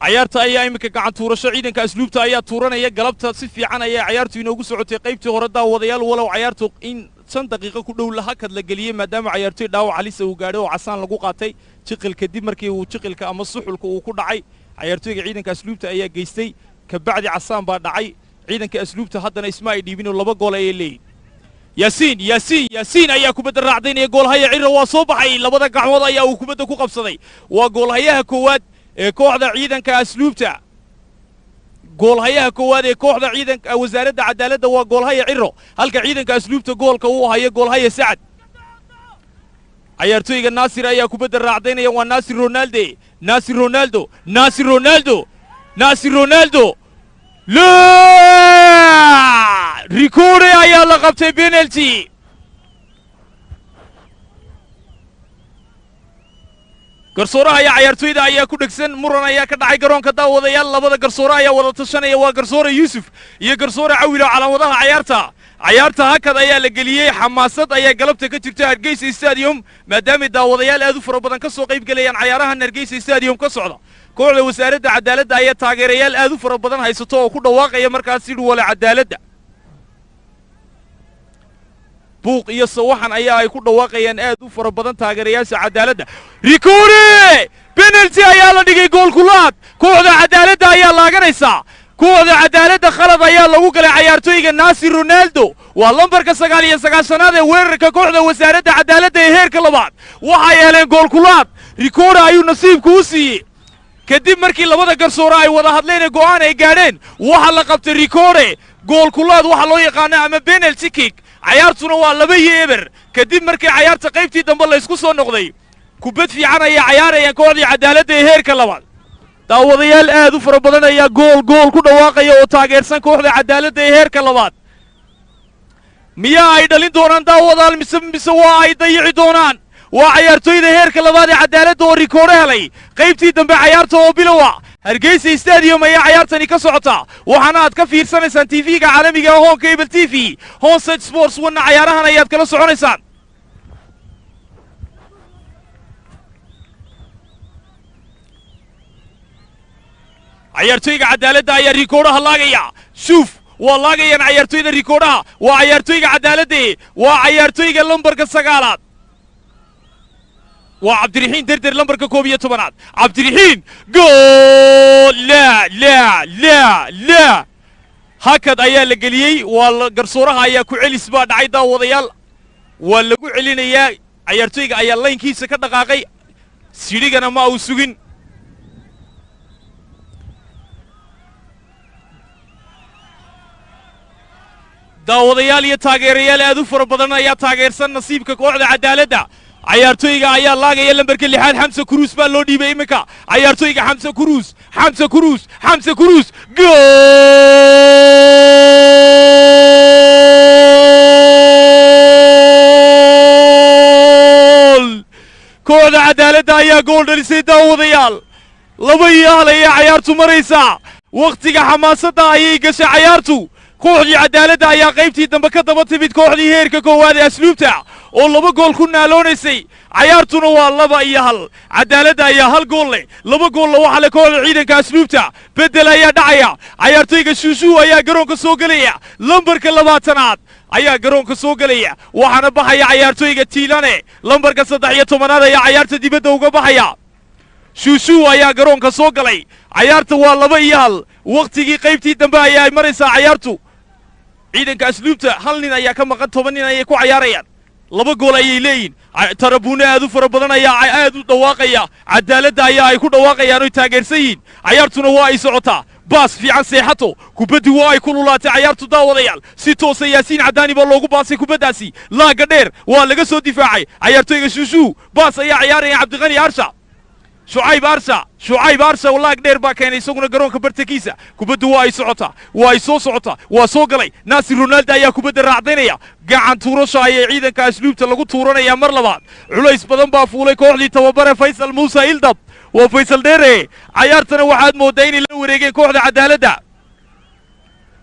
Cayaarta ayaa iminka gacan tuurasho, Ciidanka Asluubta ayaa tuuranaya. Galabta si fiican ayaa cayaartu inoogu socotay qaybtii hore, daawadayaal, walow cayaartu in 5 daqiiqo ku dhow la hakad la geliyey, maadaama cayaartoy dhaawac halisa uu gaadhay oo casaan lagu qaatay jiqil, kadib markii uu jiqilka ama suxulka uu ku dhacay. Cayaartoyga Ciidanka Asluubta ayaa geystay, kabacdi casaan baa dhacay. Ciidanka Asluubta haddana isma ay dhiibinoo laba gool ayay leeyihin. Yaasiin, Yaasiin, Yaasiin ayaa kubadda raacdaynaya. Goolhaya Cira waa soo baxay, labada gacmood ayaa uu kubadda ku qabsaday. Waa goolhayaha koowaad ee kooxda Ciidanka Asluubta. Goolhayaha koowaad ee kooxda Ciidanka Wasaaradda Cadaaladda waa goolhaya Ciro, halka Ciidanka Asluubta goolka uu hayo goolhaya Sacad. Cayaartooyga Naasir ayaa kubadda raacdaynaya. Waa Naasir Ronaldo, Naasir Ronaldo, Naasir Ronaldo, Naasir Ronaldo! La rikoore ayaa la qabtay, penalty. Garsooraha ayaa cayaartooyda ayaa ku dhegsan. Muran ayaa ka dhacay garoonka, daawadayaal. Labada garsoore ayaa wada tashanaya, waa garsoore Yuusuf iyo garsoore Cawilo. Calaamadaha cayaarta hakad ayaa la geliyey. Xamaasad ayaa galabta ka jirta Hargeysa Stadium, maadaamay daawadayaal aad u fara badan ka soo qayb gelayaan cayaarahan Hargeysa Stadium ka socda. Kooxda Wasaaradda Cadaaladda ayaa taageerayaal aad u fara badan haysato oo ku dhawaaqaya markaas sidhi wale cadaaladda. Buuq iyo sawaxan ayaa ay ku dhawaaqayaan aad u fara badan taageerayaasha cadaaladda. Rikoore, penalty ayaa la dhigay, goolkulaad. Kooxda Cadaaladda ayaa laaganaysaa. Kooxda Cadaaladda khalad ayaa lagu galay. Cayaartooyga Naasir Ronaldo waa lambarka 99aad ee weerarka kooxda Wasaaradda Cadaaladda ee heerka labaad. Waxay heleen goolkulaad, rikoore ayuu nasiibku u siiyey. Kadib markii labada garsoore ay wada hadleen ee go'aan ay gaadheen, waxaa la qabtay rikoore, goolkulaad waxa loo yaqaano ama penalty kick. Cayaartuna waa 2-0, kadib markii cayaarta qaybtii dambe laysku soo noqday. Kubad fiican ayay cayaarayaan kooxdii Cadaaladda ee heerka labaad. Daawadayaal aad u fara badan ayaa gool gool ku dhawaaqaya oo taageersan kooxda Cadaaladda ee heerka labaad. Miyaa ay dhalin doonaan, daawadaal, mise waa ay dayici doonaan? Waa cayaartooyda heerka labaad ee Cadaaladda oo rikoodho helay qaybtii dambe cayaarta oo bilowa. Hargeysa Stadium ayaa cayaartani ka socota, waxaana aad ka fiirsanaysaan TV-ga caalamiga ah Horn Cable TV. Honside Sports One cayaarahan ayaad kala soconaysaan. Cayaartooyga Cadaaladda ayaa rikoodhaha laagaya. Shuuf, waa laagayaan cayaartooyda rikoodhaha. Waa cayaartooyga Cadaaladda, waa cayaartooyga lambarka 9aad, waa Cabdiraxiin Derder, lambarka 11aad. Cabdiraxiin, gool! Laa, laa, laa, laa! Hakad ayaa la geliyey. Waa garsooraha ayaa ku celis baa dhacay, daawadayaal. Waa lagu celinayaa. Cayaartooyga ayaa laynkiisa ka dhaqaaqay, sidhigana ma uu sugin. Daawadayaal iyo taageerayaal aad u fara badan ayaa taageersan nasiibka kooxda Cadaaladda. Cayaartooyga ayaa laagaya, lambarka 6aad Xamse Kuruus baa loo dhiibay iminka. Cayaartooyga Xamse Kuruus, Xamse Kuruus, Xamse Kuruus, gool! Kooxda Cadaaladda ayaa gool dhalisay, daawadayaal. 2-1 ayaa cayaartu maraysaa. Wakhtiga xamaasadda ayay gashay cayaartu. Kooxdii Cadaaladda ayaa qaybtii dambe ka daba timid kooxdii heerka koowaad ee Asluubta. Oo 2 gool ku naaloonaysay. Cayaartuna waa 2-1. Cadaaladda ayaa 1 gool leh, 2 goolla waxaa leh kooxda ciidanka asluubta. Bedel ayaa dhacaya. Cayaartoyga Shuushuu ayaa garoonka soo gelaya, lambarka 20aad ayaa garoonka soo gelaya, waxaana baxaya cayaartoyga Tiilane. Lambarka 13aad ayaa cayaarta dibadda uga baxaya. Shuushuu ayaa garoonka soo galay. Cayaarta waa 2-1. Wakhtigii qaybtii dambe ayaa ay maraysaa cayaartu. Ciidanka asluubta 1 nin ayaa ka maqan, 10 nin ayay ku cayaarayaan, 2 gool ayay leeyihin. Tarabuune aad u fara badan ayaa aad u dhawaaqaya. Cadaaladda ayaa ay ku dhawaaqayaan oy taageersan yihiin. Cayaartuna waa ay socotaa. Baas fiican, Seexato, kubaddi waa ay ku lulaatay cayaartu. Daawadayaal, si toosa Yaasiin Cadaani baa loogu baasay kubaddaasi. Laaga dheer waa laga soo difaacay cayaartoyga Shuushuu. Baas ayaa cayaaraya Cabdiqani Arsha, Shucayb Arsha, Shucayb Arsha laag dheer baa keenay isaguna garoonka bartankiisa. Kubaddu waa ay socotaa, waa ay soo socotaa, waa soo galay. Naasir Ronaldo ayaa kubadda raacdaynaya. Gacan tuurasho ayay ciidanka asluubta lagu tuuranaya mar labaad. Culays badan baa fuulay kooxdii tababare Faysal Muuse Ildab, waa Faysal Dheere. Cayaartana waxaad mooddaa inay la wareegeen kooxda cadaaladda.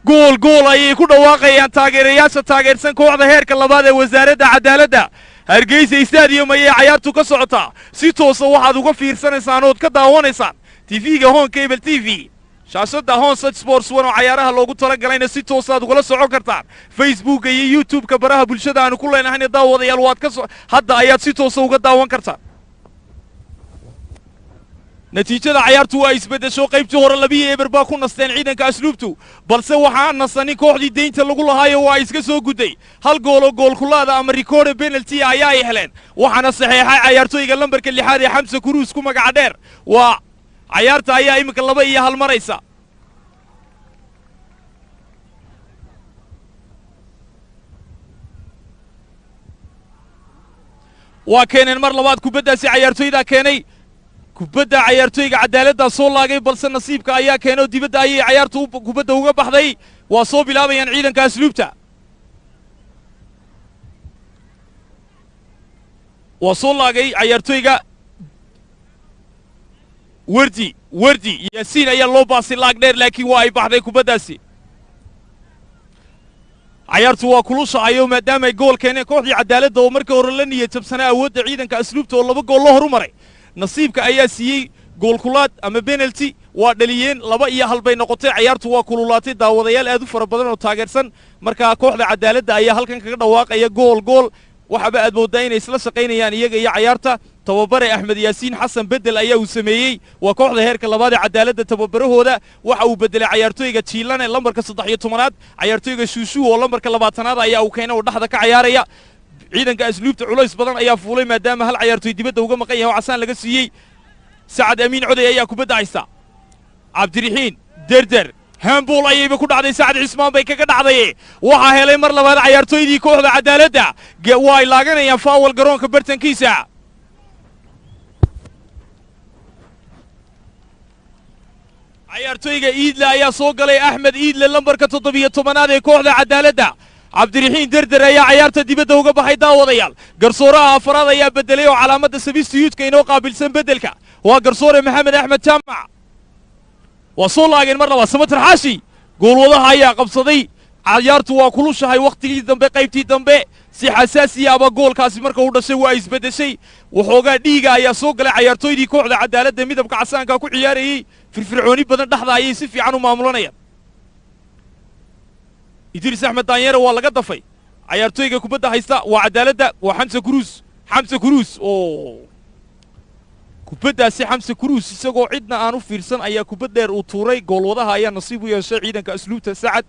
Gool gool ayay ku dhawaaqayaan taageerayaasha taageersan kooxda heerka labaad ee wasaaradda cadaaladda. Hargeysa Stadium ayay cayaartu ka socotaa. Si toosa waxaad uga fiirsanaysaan ood ka daawanaysaan TV-ga Horn Cable TV, shaashadda Hornsat Sports One oo cayaaraha loogu talagalayna si toosaad ugala socon kartaan. Facebooka iyo YouTube-ka, baraha bulshada aanu ku leenahayna, daawadayaal, waad ka so hadda ayaad si toosa uga daawan kartaan. Natiijada cayaartu waa isbeddesho. Qaybtii hore 2-0 baa ku nasteen ciidanka asluubtu, balse waxaan nasanin kooxdii deynta lagu lahaayo, waa iska soo gudday. 1 gooloo goolkulaada ama rikoore penalty ayaa ay heleen, waxaana saxeexay cayaartooyga lambarka 6aad ee Xamse Kuruus ku magaca dheer. Waa cayaarta ayaa iminka 2-1 maraysa. Waa keeneen mar labaad kubaddaasi. Cayaartooydaa keenay kubadda. Cayaartooyga cadaaladdaa soo laagay, balse nasiibka ayaa keenay oo dibadda ayay cayaartu kubadda uga baxday. Waa soo bilaabayaan ciidanka asluubta. Waa soo laagay cayaartooyga Werdi. Werdi Yaasiin ayaa loo baasay laag dheer, laakiin waa ay baxday kubaddaasi. Cayaartu waa kulushahayo maadaama ay gool keeneen kooxdii cadaaladda oo markii hore la niyad jabsanaa awoodda ciidanka asluubta oo 2 gool la horumaray. Nasiibka ayaa siiyey goolkulaad ama penalty, waa dhaliyeen, 2-1 bay noqotay. Cayaartu waa kululaatay. Daawadayaal aad u fara badan oo taageersan markaa kooxda cadaaladda ayaa halkan kaga dhawaaqaya gool gool. Waxaaba aad mooddaa inay isla shaqaynayaan iyaga iyo cayaarta. Tababare Axmed Yaasiin Xasan bedel ayaa uu sameeyey. Waa kooxda heerka labaad ee cadaaladda tababarahooda. Waxa uu bedelay cayaartooyga Jiilane, lambarka 13aad. Cayaartooyga Shuushuu oo lambarka 20aad ayaa uu keenay oo dhexda ka cayaaraya. Ciidanka asluubta culays badan ayaa fuulay maadaama hal cayaartooy dibadda uga maqan yahay oo casaan laga siiyey. Sacad Amiin Coday ayaa kubadda haysta. Cabdirixiin Derder, handball ayayba ku dhacday, Sacad Cismaan bay kaga dhacday. Waxaa helay mar labaad cayaartooydii kooxda cadaaladda. Waa ay laaganayaan foul garoonka bartankiisa. Cayaartooyga Iidle ayaa soo galay, Axmed Iidle, lambarka 17aad ee kooxda cadaaladda. Cabdirixiin Derder ayaa cayaarta dibadda uga baxay. Daawadayaal, garsooraha afaraad ayaa bedelay oo calaamadda substitute-ka inoo qaabilsan beddelka waa garsoore Maxamed Axmed Jaamac. Waa soo laageen mar labaad. Samatar Xaashi goolwadaha ayaa qabsaday. Cayaartu waa kulushahay. Wakhtigii dambe, qaybtii dambe, si xasaasiya aba goolkaasi marka uu dhashay waa isbeddeshay. Waxoogaa dhiiga ayaa soo galay cayaartooydii kooxda cadaaladda midabka casaanka ku ciyaarayey. Firfircooni badan dhexda ayay si fiican u maamulanayaan. Idriis Axmed Daanyere waa laga dafay. Cayaartooyga kubadda haysta waa cadaaladda, waa Xamse Kuruus. Xamse Kuruus oo kubaddaasi, Xamse Kuruus isagoo cidna aan u fiirsan ayaa kubad dheer uu tuuray. Goolwadaha ayaa nasiib u yeeshay ciidanka asluubta, Sacad.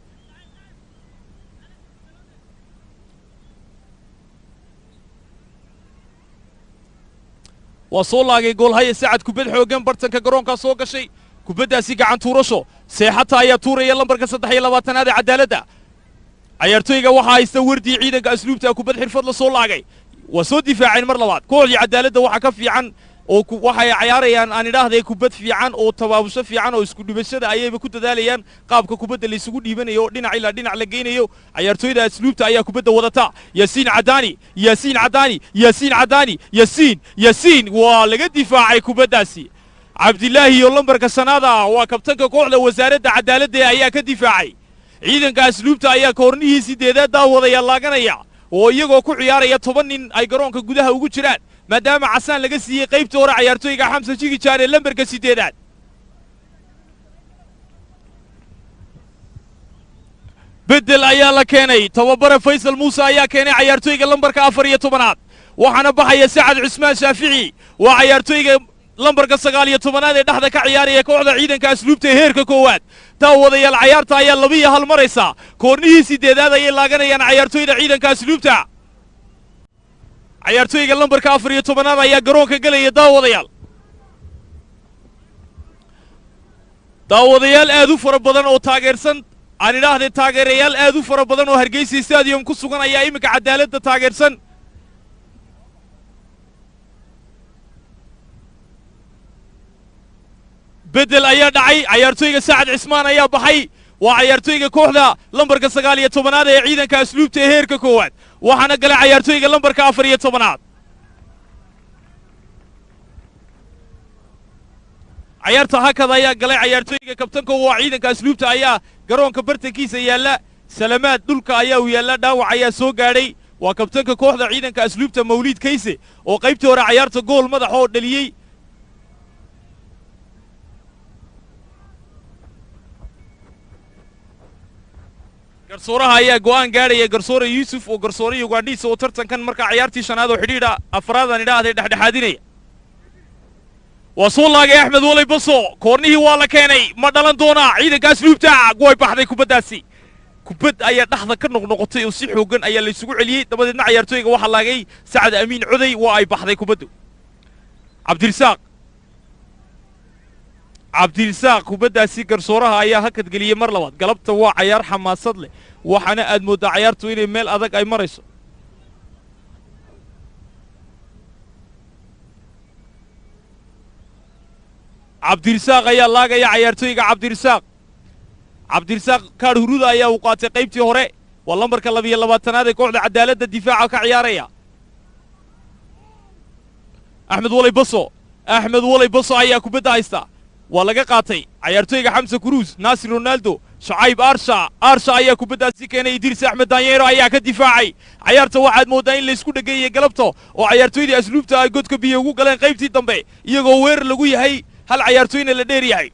Waa soo laagay goolhaya Sacad kubad xooggan, bartanka garoonkaa soo gashay kubaddaasi. Gacan tuurasho, Seexata ayaa tuuraya, lambarka 23aad ee cadaaladda. Cayaartooyga waxaa haysta Wardii ciidanka asluubta. Kubad xirfad la soo laagay, waa soo difaaceen mar labaad kooxdii cadaaladda. Waxaa ka fiican oo waxay cayaarayaan, aan idhaahday, kubad fiican oo tabaabusho fiican oo isku dhibashada ayayba ku dadaalayaan, qaabka kubadda la isugu dhiibanayo oo dhinac ilaa dhinac la geynayo. Cayaartooyda asluubta ayaa kubadda wadata. Yaasiin Cadaani, Yaasiin Cadaani, Yaasiin Cadaani, Yaasiin, Yaasiin, waa laga difaacay kubaddaasi. Cabdilaahi iyo lambarka shanaada waa kabtanka kooxda wasaaradda cadaaladda ayaa ka difaacay. Ciidanka asluubta ayaa koornihii sideedaad, daawadaya, laaganaya. Oo iyagoo ku ciyaaraya 10 nin ay garoonka gudaha ugu jiraan, maadaama casaan laga siiyey qaybta hore cayaartooyga Xamse Jigijaan ee lambarka 8aad. Bedel ayaa la keenay, tababare Faysal Muuse ayaa keenay cayaartooyga lambarka 14aad, waxaana baxaya Sacad Cusmaan Shaafici, waa cayaartooyga lambarka 19aad ee dhexda ka ciyaaraya kooxda ciidanka asluubta ee heerka koowaad. Daawadayaal, cayaarta ayaa 2-1 maraysa. Koornihii 8aad ayay laaganayaan cayaartooyda ciidanka asluubta. Cayaartooyga lambarka 14aad ayaa garoonka gelaya. Daawadayaal aad u fara badan oo taageersan, aan idhaahdee taageerayaal aad u fara badan oo Hargeysa Stadium ku sugan ayaa iminka cadaaladda taageersan. Bedel ayaa dhacay, cayaartooyga Sacad Cismaan ayaa baxay, waa cayaartooyga kooxda lambarka 19aad ee ciidanka asluubta ee heerka koowaad, waxaana galay cayaartooyga lambarka 14aad. Cayaarta hakad ayaa galay, cayaartooyga kabtanka waa ciidanka asluubta ayaa garoonka bartankiisa yaalla. Salamaad dhulka ayaa uu yaalla, dhaawac ayaa soo gaadhay. Waa kabtanka kooxda ciidanka asluubta Mawliid Kayse oo qaybtii hore cayaarta gool madax oo dhaliyey. Garsooraha ayaa go'aan gaadhaya, garsoore Yuusuf oo garsoore Ugandhiisa oo tartankan markaa cayaartii shanaad oo xidhiidha afraadaan idhaahday dhexdhexaadinaya. Waa soo laagay Axmed Walay Baso, koornihii waa la keenay, ma dhalan doonaa ciidanka asluubta? Way baxday kubaddaasi, kubad ayaa dhexda ka noqnoqotay oo si xooggan ayaa la isugu celiyey, dabadeedna cayaartooyga waxaa laagay Sacad Amiin Coday, waa ay baxday kubaddu. Cabdirisaaq kubaddaasi garsooraha ayaa hakad geliyey mar labaad. Galabta waa cayaar xamaasad leh, waxaana aad mooddaa cayaartu inay meel adag ay marayso. Cabdirisaaq ayaa laagaya cayaartooyga Cabdirisaaq kaadh huruuda ayaa uu qaatay qaybtii hore. Waa lambarka 22aad ee kooxda cadaaladda difaaca ka ciyaaraya. Axmed Walay Baso, Axmed Walay Baso ayaa kubadda haysta, waa laga qaatay cayaartooyga Xamse Kuruus, Naasir Ronaldo, Shacayb Aarsha, Aarsha ayaa kubaddaasi keenay, Idriis Axmed Daanyeero ayaa ka difaacay. Cayaarta waxaad mooddaa in laysku dhegeeyey galabta oo cayaartooydii asluubta ay godka biyo ugu galeen qaybtii dambe, iyagoo weerar lagu yahay, hal cayaartooyna la dheer yahay.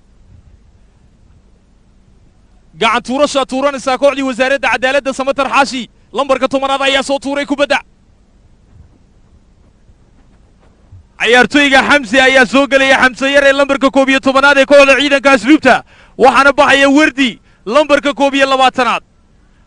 Gacan tuurashaa tuuranaysaa kooxdii wasaaradda cadaaladda. Samatar Xaashi lambarka 10aad ayaa soo tuuray kubadda. Cayaartooyga Xamse ayaa soo gelaya, Xamse Yar ee lambarka 11aad ee kooxda ciidanka asluubta, waxaana baxaya Werdi lambarka 21aad.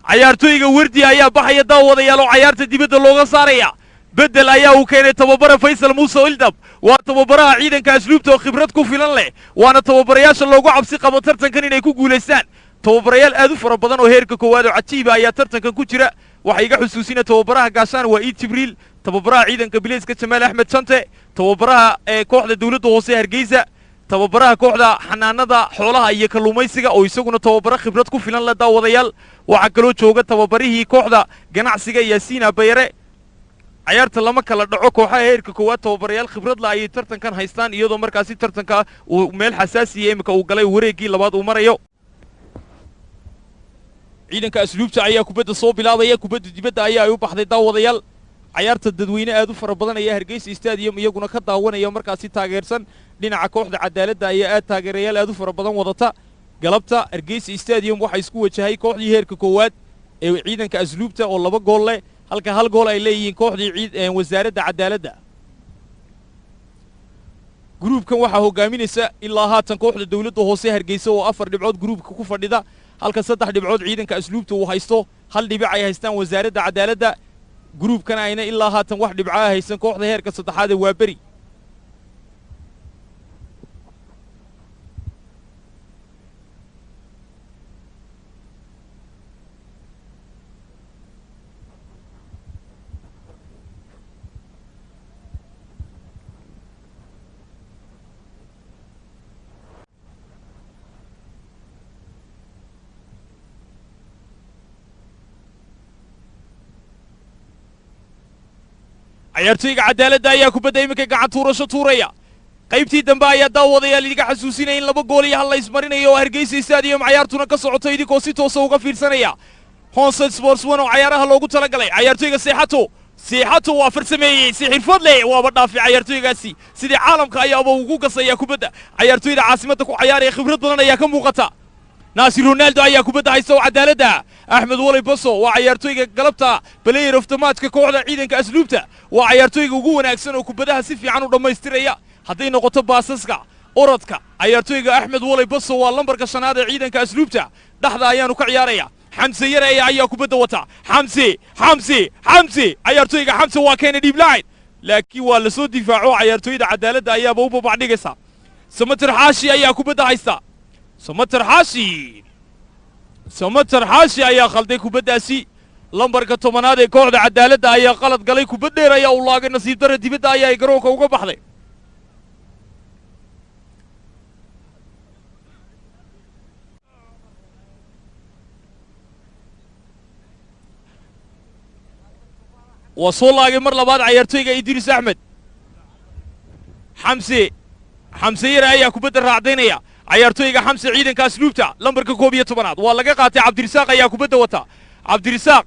Cayaartooyga Werdi ayaa baxaya, daawadayaal, oo cayaarta dibadda looga saaraya. Bedel ayaa uu keenay tababare Faysal Muuse Ildab, waa tababaraha ciidanka asluubta oo khibrad ku filan leh, waana tababarayaasha loogu cabsi qabo tartankan inay ku guulaystaan. Tababarayaal aad u fara badan oo heerka koowaad oo cajiiba ayaa tartankan ku jira. Waxaa iga xusuusina tababaraha Gaashaan waa Iid Jibriil, tababaraha ciidanka bileyska Jamaal Axmed Jante, tababaraha ee kooxda dowladda hoose Hargeysa, tababaraha kooxda xanaanada xoolaha iyo kalluumaysiga oo isaguna tababaro khibrad ku filan la. Daawadayaal, waxaa kaloo jooga tababarihii kooxda ganacsiga Yaasiin Abayare. Cayaarta lama kala dhaco, kooxaha heerka koowaad tababarayaal khibrad la ayay tartankan haystaan, iyadoo markaasi tartanka uu meel xasaasiya iminka uu galay, wareeggii labaad uu marayo. Ciidanka asluubta ayaa kubadda soo bilaabaya, kubadda dibadda ayaa ay u baxday. Daawadayaal, cayaarta dadweyne aad u fara badan ayaa Hargeysa Stadium iyaguna ka daawanaya, markaasi taageersan dhinaca kooxda cadaaladda ayaa aad taageerayaal aad u fara badan wadata. Galabta Hargeysa Stadium waxaa isku wajahay kooxdii heerka koowaad ee ciidanka asluubta oo 2 gool leh, halka 1 gool ay leeyihiin kooxdii wasaaradda cadaaladda. Gruubkan waxaa hogaaminaysa ilaa haatan kooxda dowladda hoose Hargeysa oo 4 dhibcood gruubka ku fadhida, halka 3 dhibcood ciidanka asluubta uu haysto, 1 dhibic ay haystaan wasaaradda cadaaladda. Gruubkan ayna ilaa haatan wax dhibcaa haysan kooxda heerka saddexaad ee Waaberi. Cayaartooyga cadaaladda ayaa kubadda iminka gacan tuurasho tuuraya. Qaybtii dambe ayaa daawadayaal idiga xasuusinaya in 2 gool iyo 1 la ismarinayo oo Hargeysa Stadium cayaartuna ka socoto, idinkoo si toosa uga fiirsanaya. Honset Sports 1 oo cayaaraha loogu talagalay. Cayaartoyga Seexato, Seexato waa farsameeyey si xirfad leh, waaba dhaafay cayaartoygaasi, sidii caalamka ayaaba ugu gasaya kubadda. Cayaartoyda caasimadda ku cayaaraya khibrad badan ayaa ka muuqata. Naasir Ronaldo ayaa kubadda haysta oo cadaaladda. Axmed Waley Baso waa cayaartoyga galabta player of the matchka kooxda ciidanka asluubta, waa cayaartoyga ugu wanaagsan oo kubadaha si fiican u dhammaystiraya hadday noqoto baasaska, orodka. Cayaartoyga Axmed Waley Baso waa lambarka 5aad ee ciidanka asluubta, dhexda ayaanu ka ciyaaraya. Xamse Yare ayaa kubadda wata. Xamse, Xamse, Xamse, cayaartoyga Xamse waa keenay deep line, laakiin waa la soo difaaco. Cayaartoyda cadaaladda ayaaba u babacdhigaysa. Samater Xaashi ayaa kubadda haysta. Samater Xaashi, Samater Xaashi ayaa khalday kubaddaasi. Lambarka 10aad ee kooxda cadaaladda ayaa qalad galay, kubad dheer ayaa u laagay, nasiib darra dibadda ayaa ay garoonka uga baxday. Waa soo laagay mar labaad cayaartoyga Idriis Axmed. Xamse, Xamse Yare ayaa kubadda raacdaynaya. Cayaartoyga Xamse, ciidanka asluubta, lambarka 11aad waa laga qaatay. Cabdirisaaq ayaa kubadda wata. Cabdirisaaq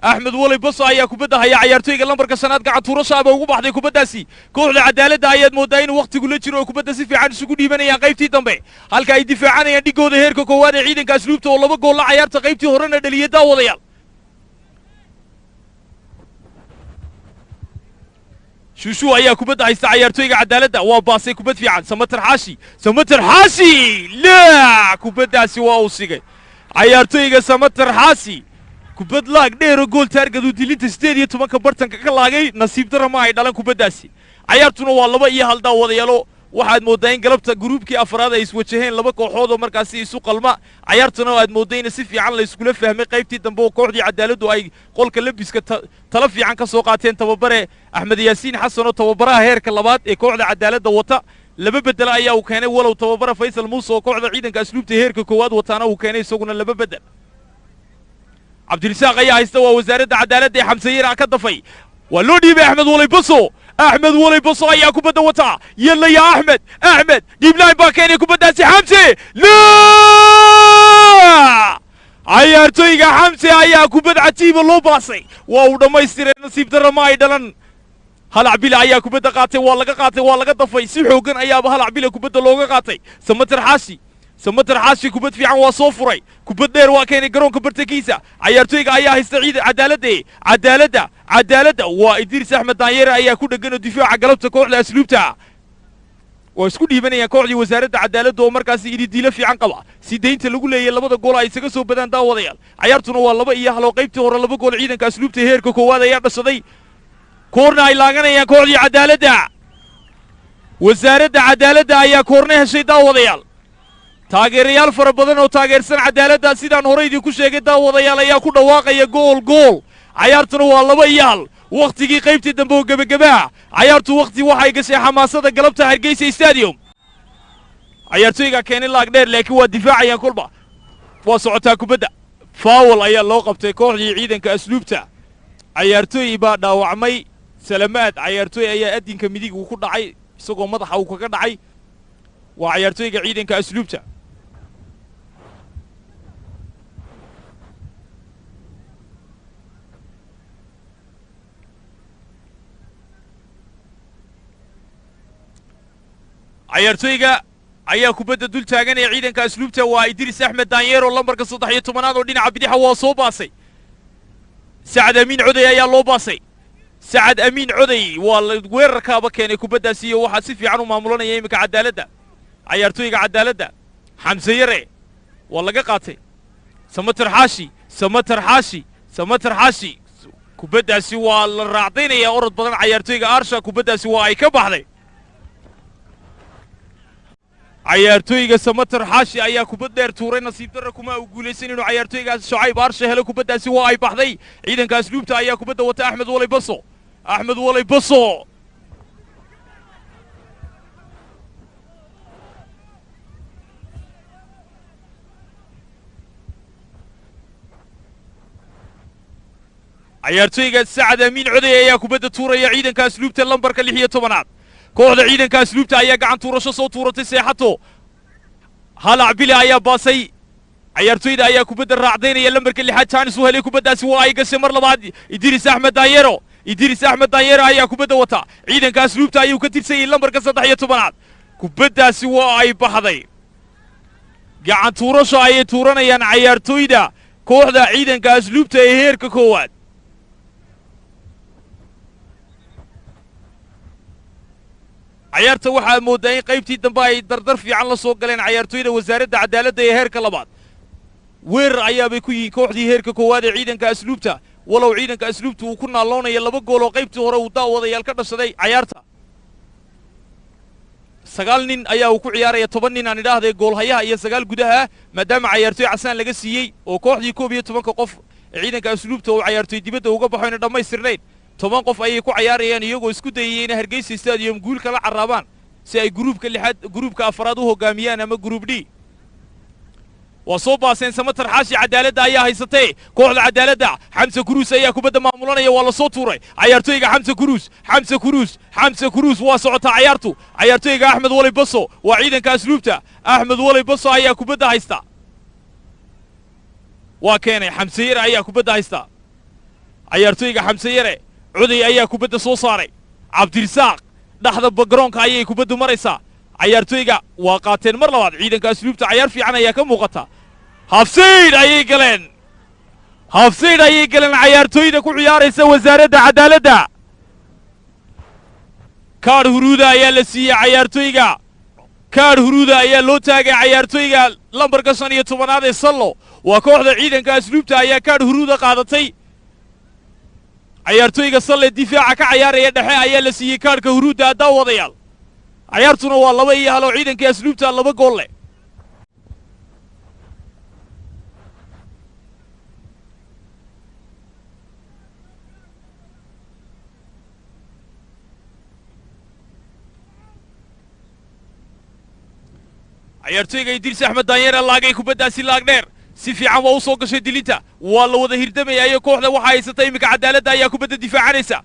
Axmed Waley Baso ayaa kubadda haya. Cayaartoyga lambarka 5aad gacan tuurashaaba ugu baxday kubaddaasi. Kooxda cadaaladda ayaad moodaa inuu wakhtigu la jiro oo kubadda si fiican isugu dhiibanayaan qaybtii dambe, halka ay difaacanayaan dhigooda heerka koowaad ee ciidanka asluubta oo 2 goolla cayaarta qaybtii horena dhaliyay. Daawadayaal, Shushu ayaa kubadda haysta. Cayaartoyga cadaaladda waa baasay kubad fiican. Samater Xaashi, Samater Xaashi, laa, kubaddaasi waa uu sigay cayaartoyga Samater Xaashi. Kubad laag dheero gool taargadu dilinta 18-ka bartanka ka laagay, nasiib darra ma ay dhalan kubaddaasi. Cayaartuna waa 2-1. Daawadayaalo, waxaad mooddaa in galabta gruubkii afraad ay iswajaheen laba kooxood oo markaasi isu qalma. Cayaartuna aad moodday in si fiican la iskula fahmay qaybtii dambe oo kooxdii cadaaladdu ay qolka labiska talo fiican ka soo qaateen. Tababare Axmed Yaasiin Xasan oo tababaraha heerka labaad ee kooxda cadaaladda wata 2 bedel ayaa uu keenay, walow tababare Faysal Muuse oo kooxda ciidanka asluubta heerka koowaad wataana uu keenay isaguna 2 bedel. Cabdirisaaq ayaa haysta, waa wasaaradda cadaaladda ee. Xamse Yara ka dafay, waa loo dhiibay Axmed Waley Baso. Axmed Waley Baso ayaa kubadda wataa. Yalla ya Axmed, Axmed deep line baa keenay kubaddaasi. Xamse, la, cayaartoyga Xamse ayaa kubad cajiiba loo baasay, waa uu dhammaystiray, nasiib darra ma ay dhalan. Halac Bila ayaa kubadda qaatay, waa laga qaatay, waa laga dafay, si xooggan ayaaba Halac Bila kubadda looga qaatay. Samater Xaashi, Samater Xaashi kubad fiican waa soo furay, kubad dheer waa keenay garoonka bartankiisa. Cayaartoyga ayaa haysta ciida cadaaladda, cadaaladda, cadaaladda waa Idriis Axmed Daanyeere ayaa ku dhegan oo difaaca galabta kooxda asluubta. Waa isku dhiibanayaan kooxdii wasaaradda cadaaladda oo markaasi ididiilo fiican qaba si deynta lagu leeyay labada gool ay isaga soo badaan. Daawadayaal, cayaartuna waa 2-1 oo qaybtii hore 2 gool ciidanka asluubta heerka koowaad ayaa dhashaday. Koorna ay laaganayaan kooxdii cadaaladda. Wasaaradda cadaaladda ayaa koorna heshay. Daawadayaal, taageerayaal fara badan oo taageersan cadaaladda, sidaan horey idinku sheegay daawadayaal, ayaa ku dhawaaqaya gool gool. Cayaartuna waa 2-1, wakhtigii qaybtii dambe oo gebagabaha. Cayaartu wakhti waxay gashay xamaasada galabta Hargeysa Stadium. Cayaartoyga keenay laag dheer, laakiin waa difaacayaan kolba. Waa socotaa kubadda, foul ayaa loo qabtay kooxdii ciidanka asluubta. Cayaartooy baa dhaawacmay, Salamaad cayaartooy ayaa adinka midig uu ku dhacay, isagoo madaxa uu kaga dhacay, waa cayaartooyga ciidanka asluubta. Cayaartooyga ayaa kubadda dul taagan ee ciidanka asluubta waa Idriis Axmed Daanyeero, lambarka 13aad oo dhinaca bidixa waa soo baasay. Sacad Amiin Coday ayaa loo baasay. Sacad Amiin Coday waa weerarkaaba keenay kubaddaasi iyo waxaa si fiican u maamulanaya iminka cadaaladda. Cayaartooyga cadaaladda Xamse Yare waa laga qaatay. Samater Xaashi, Samater Xaashi, Samater Xaashi, kubaddaasi waa la raacdaynaya. Orod badan cayaartooyga Aarsha, kubaddaasi waa ay ka baxday. Cayaartooyga Samater Xaashi ayaa kubad dheer tuuray, nasiib darra kuma uu guulaysan inuu cayaartooygaas Shacayb Aarsha helo, kubaddaasi waa ay baxday. Ciidanka asluubta ayaa kubadda wata. Axmed Waley Baso, Axmed Waley Baso. Cayaartooyga Sacad Amiin Coday ayaa kubadda tuuraya, ciidanka asluubta, lambarka 16aad. Kooxda ciidanka asluubta ayaa gacan tuurasho soo tuuratay. Seexato, Halac Bile ayaa baasay. Cayaartoyda ayaa kubadda raacdaynaya. Lambarka lixaad jaanis u helay, kubaddaasi waa ay gashay mar labaad. Idris Axmed Daanyero, Idris Axmed Daanyero ayaa kubadda wata. Ciidanka asluubta ayuu ka tirsanyay lambarka 13aad. Kubaddaasi waa ay baxday. Gacan tuurasho ayay tuuranayaan cayaartoyda kooxda ciidanka asluubta ee heerka koowaad. Cayaarta waxaa mooddaa in qaybtii dambe ay dardar fiican la soo galeen cayaartoyda wasaaradda cadaaladda ee heerka labaad. Weerar ayaabay ku yihiin kooxdii heerka koowaad ee ciidanka asluubta, walow ciidanka asluubta uu ku naalloonaya 2 gool oo qaybtii hore uu daawadayaal ka dhashaday cayaarta. 9 nin ayaa uu ku ciyaaraya, 10 nin aan idhaahday, goolhayaha iyo 9 gudaha, maadaama cayaartoy casaan laga siiyey oo kooxdii 11ka qof ee ciidanka asluubta uu cayaartoy dibadda uga baxo ayna dhammaystirnayn. 10 qof ayay ku cayaarayaan, iyagoo isku dayayay inay Hargeysa Stadium guul kala carraabaan si ay gruubka lixaad, gruubka afraad u hoggaamiyaan ama gruub D. Waa soo baaseen Samatar Xaashi. Cadaaladda ayaa haysatee kooxda cadaaladda. Xamse Kuruus ayaa kubadda maamulanaya. Waa la soo tuuray cayaartoyga Xamse Kuruus, Xamse Kuruus, Xamse Kuruus. Waa socotaa cayaartu. Cayaartoyga Axmed Walay Baso waa ciidanka asluubta. Axmed Walay Baso ayaa kubadda haysta, waa keenay. Xamse Yare ayaa kubadda haysta. Cayaartoyga Xamse Yare Cuday ayaa kubadda soo saaray. Cabdirisaaq dhexda garoonka ayay kubaddu maraysaa. Cayaartoyga waa qaateen mar labaad ciidanka asluubta. Cayaar fiican ayaa ka muuqata. Hafsayd ayay galeen, hafsayd ayay galeen cayaartoyda ku ciyaaraysa wasaaradda cadaaladda. Kaadh huruuda ayaa la siiyey cayaartoyga, kaadh huruuda ayaa loo taagay cayaartoyga lambarka 15aad ee Sallo. Waa kooxda ciidanka asluubta ayaa kaadh huruuda qaadatay. Cayaartoyga Salle difaaca ka cayaaraya dhexe ayaa la siiyey kaadhka huruudda. Daawadayaal, cayaartuna waa 2-1 oo ciidankii asluubta 2 gool leh. Cayaartoyga Idriis Axmed Daanyare laagay kubaddaasi laag dheer, si fiican waa u soo gashay dilinta. Waa la wada hirdamayayo. Kooxda waxaa haysata iminka cadaaladda ayaa kubadda difaacanaysa.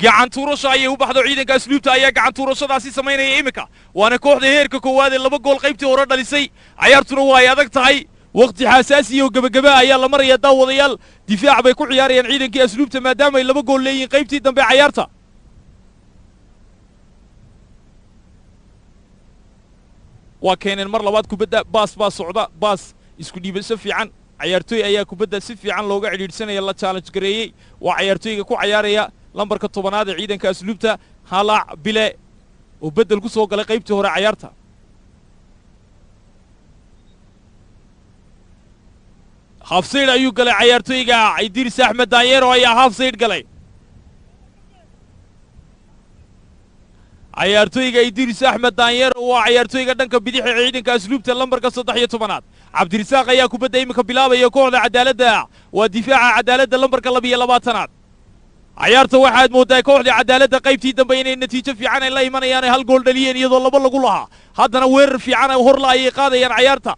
Gacan tuurasho ayay u baxdo. Ciidanka asluubta ayaa gacan tuurashadaasi samaynaya iminka, waana kooxda heerka koowaad ee 2 gool qaybtii hore dhalisay. Cayaartuna waa ay adag tahay. Waqti xasaasiya oo gebagaba ayaa la maraya daawadayaal. Difaac bay ku ciyaarayaan ciidankii asluubta maadaama ay 2 gool leeyihiin qaybtii dambe cayaarta. Waa keeneen mar labaad kubadda. Baas baa socda, baas isku dhiibasho fiican. Cayaartooy ayaa kubadda si fiican looga cidhiidhsanaya, la challenge gareeyey. Waa cayaartooyga ku cayaaraya lambarka 10aad ee ciidanka asluubta, Halaac Bile, oo beddel ku soo galay qaybtii hore cayaarta. Hafsayd ayuu galay cayaartooyga Idriis Axmed Daanyero ayaa hafsayd galay. Cayaartooyga Idriis Axmed Daanyero waa cayaartooyga dhanka bidix ee ciidanka asluubta, lambarka 13aad. Cabdirisaaq ayaa kubadda iminka bilaabaya kooxda cadaaladda. Waa difaaca cadaaladda lambarka 22aad. Cayaarta waxaad mooddaa kooxda cadaaladda qaybtii dambe inay natiijo fiican ay la imanayaan, ay 1 gool dhaliyeen iyadoo 2 lagu lahaa. Haddana weerar fiican horla ayay qaadayaan cayaarta.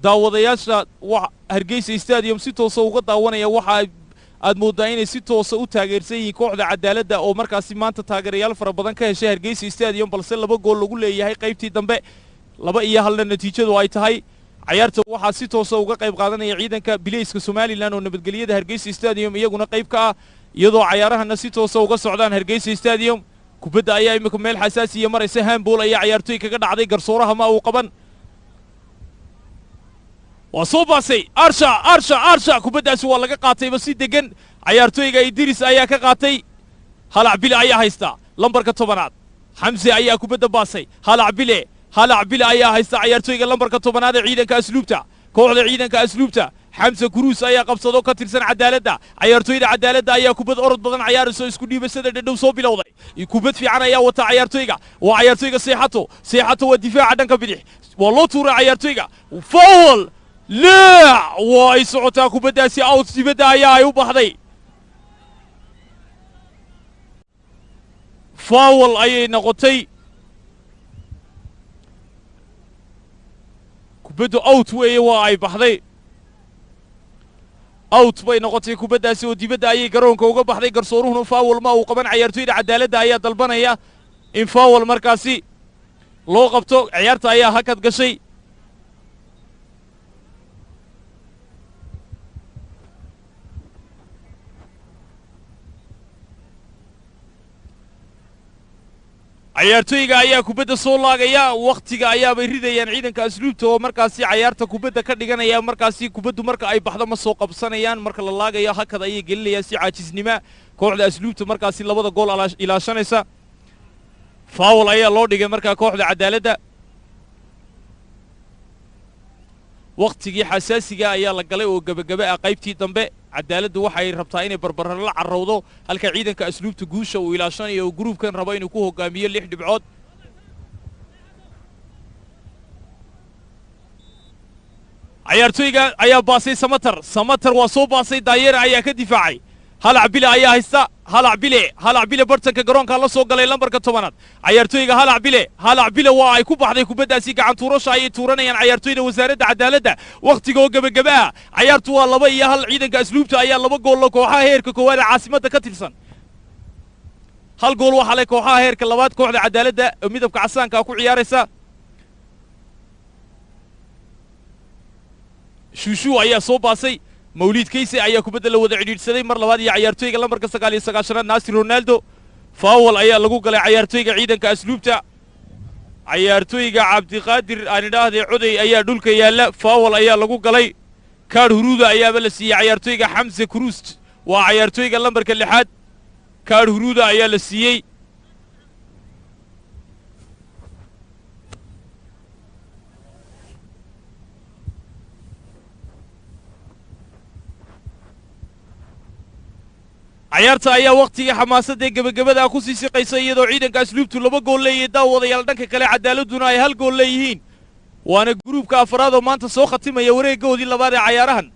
Daawadayaasha wa Hargeysa Stadium si toosa uga daawanaya waxa aad mooddaa inay si toosa u taageersan yihiin kooxda cadaaladda oo markaasi maanta taageerayaal fara badan ka heshay Hargeysa Stadium, balse 2 gool lagu leeyahay qaybtii dambe, 2-1na natiijadu ay tahay. Cayaarta waxaa si toosa uga qayb qaadanaya ciidanka bilayska Somalilan oo nabadgelyada Hargeysa Stadium iyaguna qayb ka ah, iyadoo cayaarahana si toosa uga socdaan Hargeysa Stadium. Kubadda ayaa imika meel xasaasiya maraysa. Handball ayaa cayaartooy kaga dhacday, garsooraha ma uu qaban. Waa soo baasay Arsha, Arsha, Arsha. Kubaddaasi waa laga qaatayba si degan. Cayaartooyga Idris ayaa ka qaatay. Halac Bile ayaa haysta lambarka 10aad. Xamse ayaa kubadda baasay. Halac Bile, Halac Bile ayaa haysta cayaartooyga lambarka 10aad ee ciidanka asluubta, kooxda ciidanka asluubta. Xamse Kuruus ayaa qabsado ka tirsan cadaaladda. Cayaartooyda cadaaladda ayaa kubad orod badan cayaarayso, isku dhiibashada dhadhow soo bilowday. Kubad fiican ayaa wata cayaartooyga, waa cayaartooyga Seexato. Seexato waa difaaca dhanka bidix. Waa loo tuuray cayaartooyga. Foul laac, waa ay socotaa kubaddaasi. Out dibadda ayaa ay u baxday. Foul ayay noqotay kubaddu. Out weeye, waa ay baxday. Out bay noqotay kubaddaasi oo dibadda ayay garoonka uga baxday. Garsooruhuna foul ma uu qaban. Cayaartooyda cadaaladda ayaa dalbanaya in foul markaasi Loo qabto ciyaarta ayaa hakad gashay. Cayaartooyga ayaa kubadda soo laagaya, wakhtiga ayaabay ridayaan ciidanka asluubta oo markaasi cayaarta kubadda ka dhiganaya. Markaasi kubaddu marka ay baxdo ma soo qabsanayaan, marka la laagayo hakad ayay gelinayaan si caajisnima. Kooxda asluubta markaasi labada gool ilaashanaysa. Faawal ayaa loo dhigay markaa kooxda cadaaladda. Wakhtigii xasaasiga ayaa la galay oo gebagebe ah qaybtii dambe. Cadaaladdu waxay rabtaa inay barbaro la carrowdo, halka ciidanka asluubta guusha uu ilaashanayo oo gruubkan rabo inuu ku hogaamiyo 6 dhibcood. Cayaartooyga ayaa baasay Samatar. Samatar waa soo baasay, Daayeer ayaa ka difaacay. Halac Bile ayaa haysta. Halac Bile, Halac Bile bartanka garoonka la soo galay lambarka 10aad. Cayaartooyga Halac Bile, Halac Bile waa ay ku baxday kubaddaasi. Gacan tuurasha ayay tuuranayaan cayaartooyda wasaaradda cadaaladda. Wakhtiga oo gebagebe ah, cayaartu waa 2-1. Ciidanka asluubta ayaa 2 gool kooxaha heerka koowaad ee caasimadda ka tirsan. 1 gool waxaa leh kooxaha heerka labaad, kooxda cadaaladda oo midabka casaanka ku ciyaaraysa. Shuushuu ayaa soo baasay. Mawliid Kayse ayaa kubadda la wada cidhiidhsaday mar labaad iyo cayaartooyga lambarka 99aad Naasir Ronaldo. Faawal ayaa lagu galay cayaartooyga ciidanka asluubta. Cayaartooyga Cabdiqaadir aan idhaahday Coday ayaa dhulka yaalla. Faawal ayaa lagu galay, kaadh huruuda ayaaba la siiyey cayaartooyga Xamse Kruust, waa cayaartooyga lambarka 6aad. Kaadh huruuda ayaa la siiyey. Cayaarta ayaa wakhtigii xamaasadda ee gebagabada ku sii siqaysa, iyadoo ciidanka asluubtu 2 gool leeyahay daawadayaal, dhanka kale cadaaladuna ay 1 gool leeyihiin. Waana gruubka afraad oo maanta soo khatimaya wareegoodii labaad ee cayaarahan.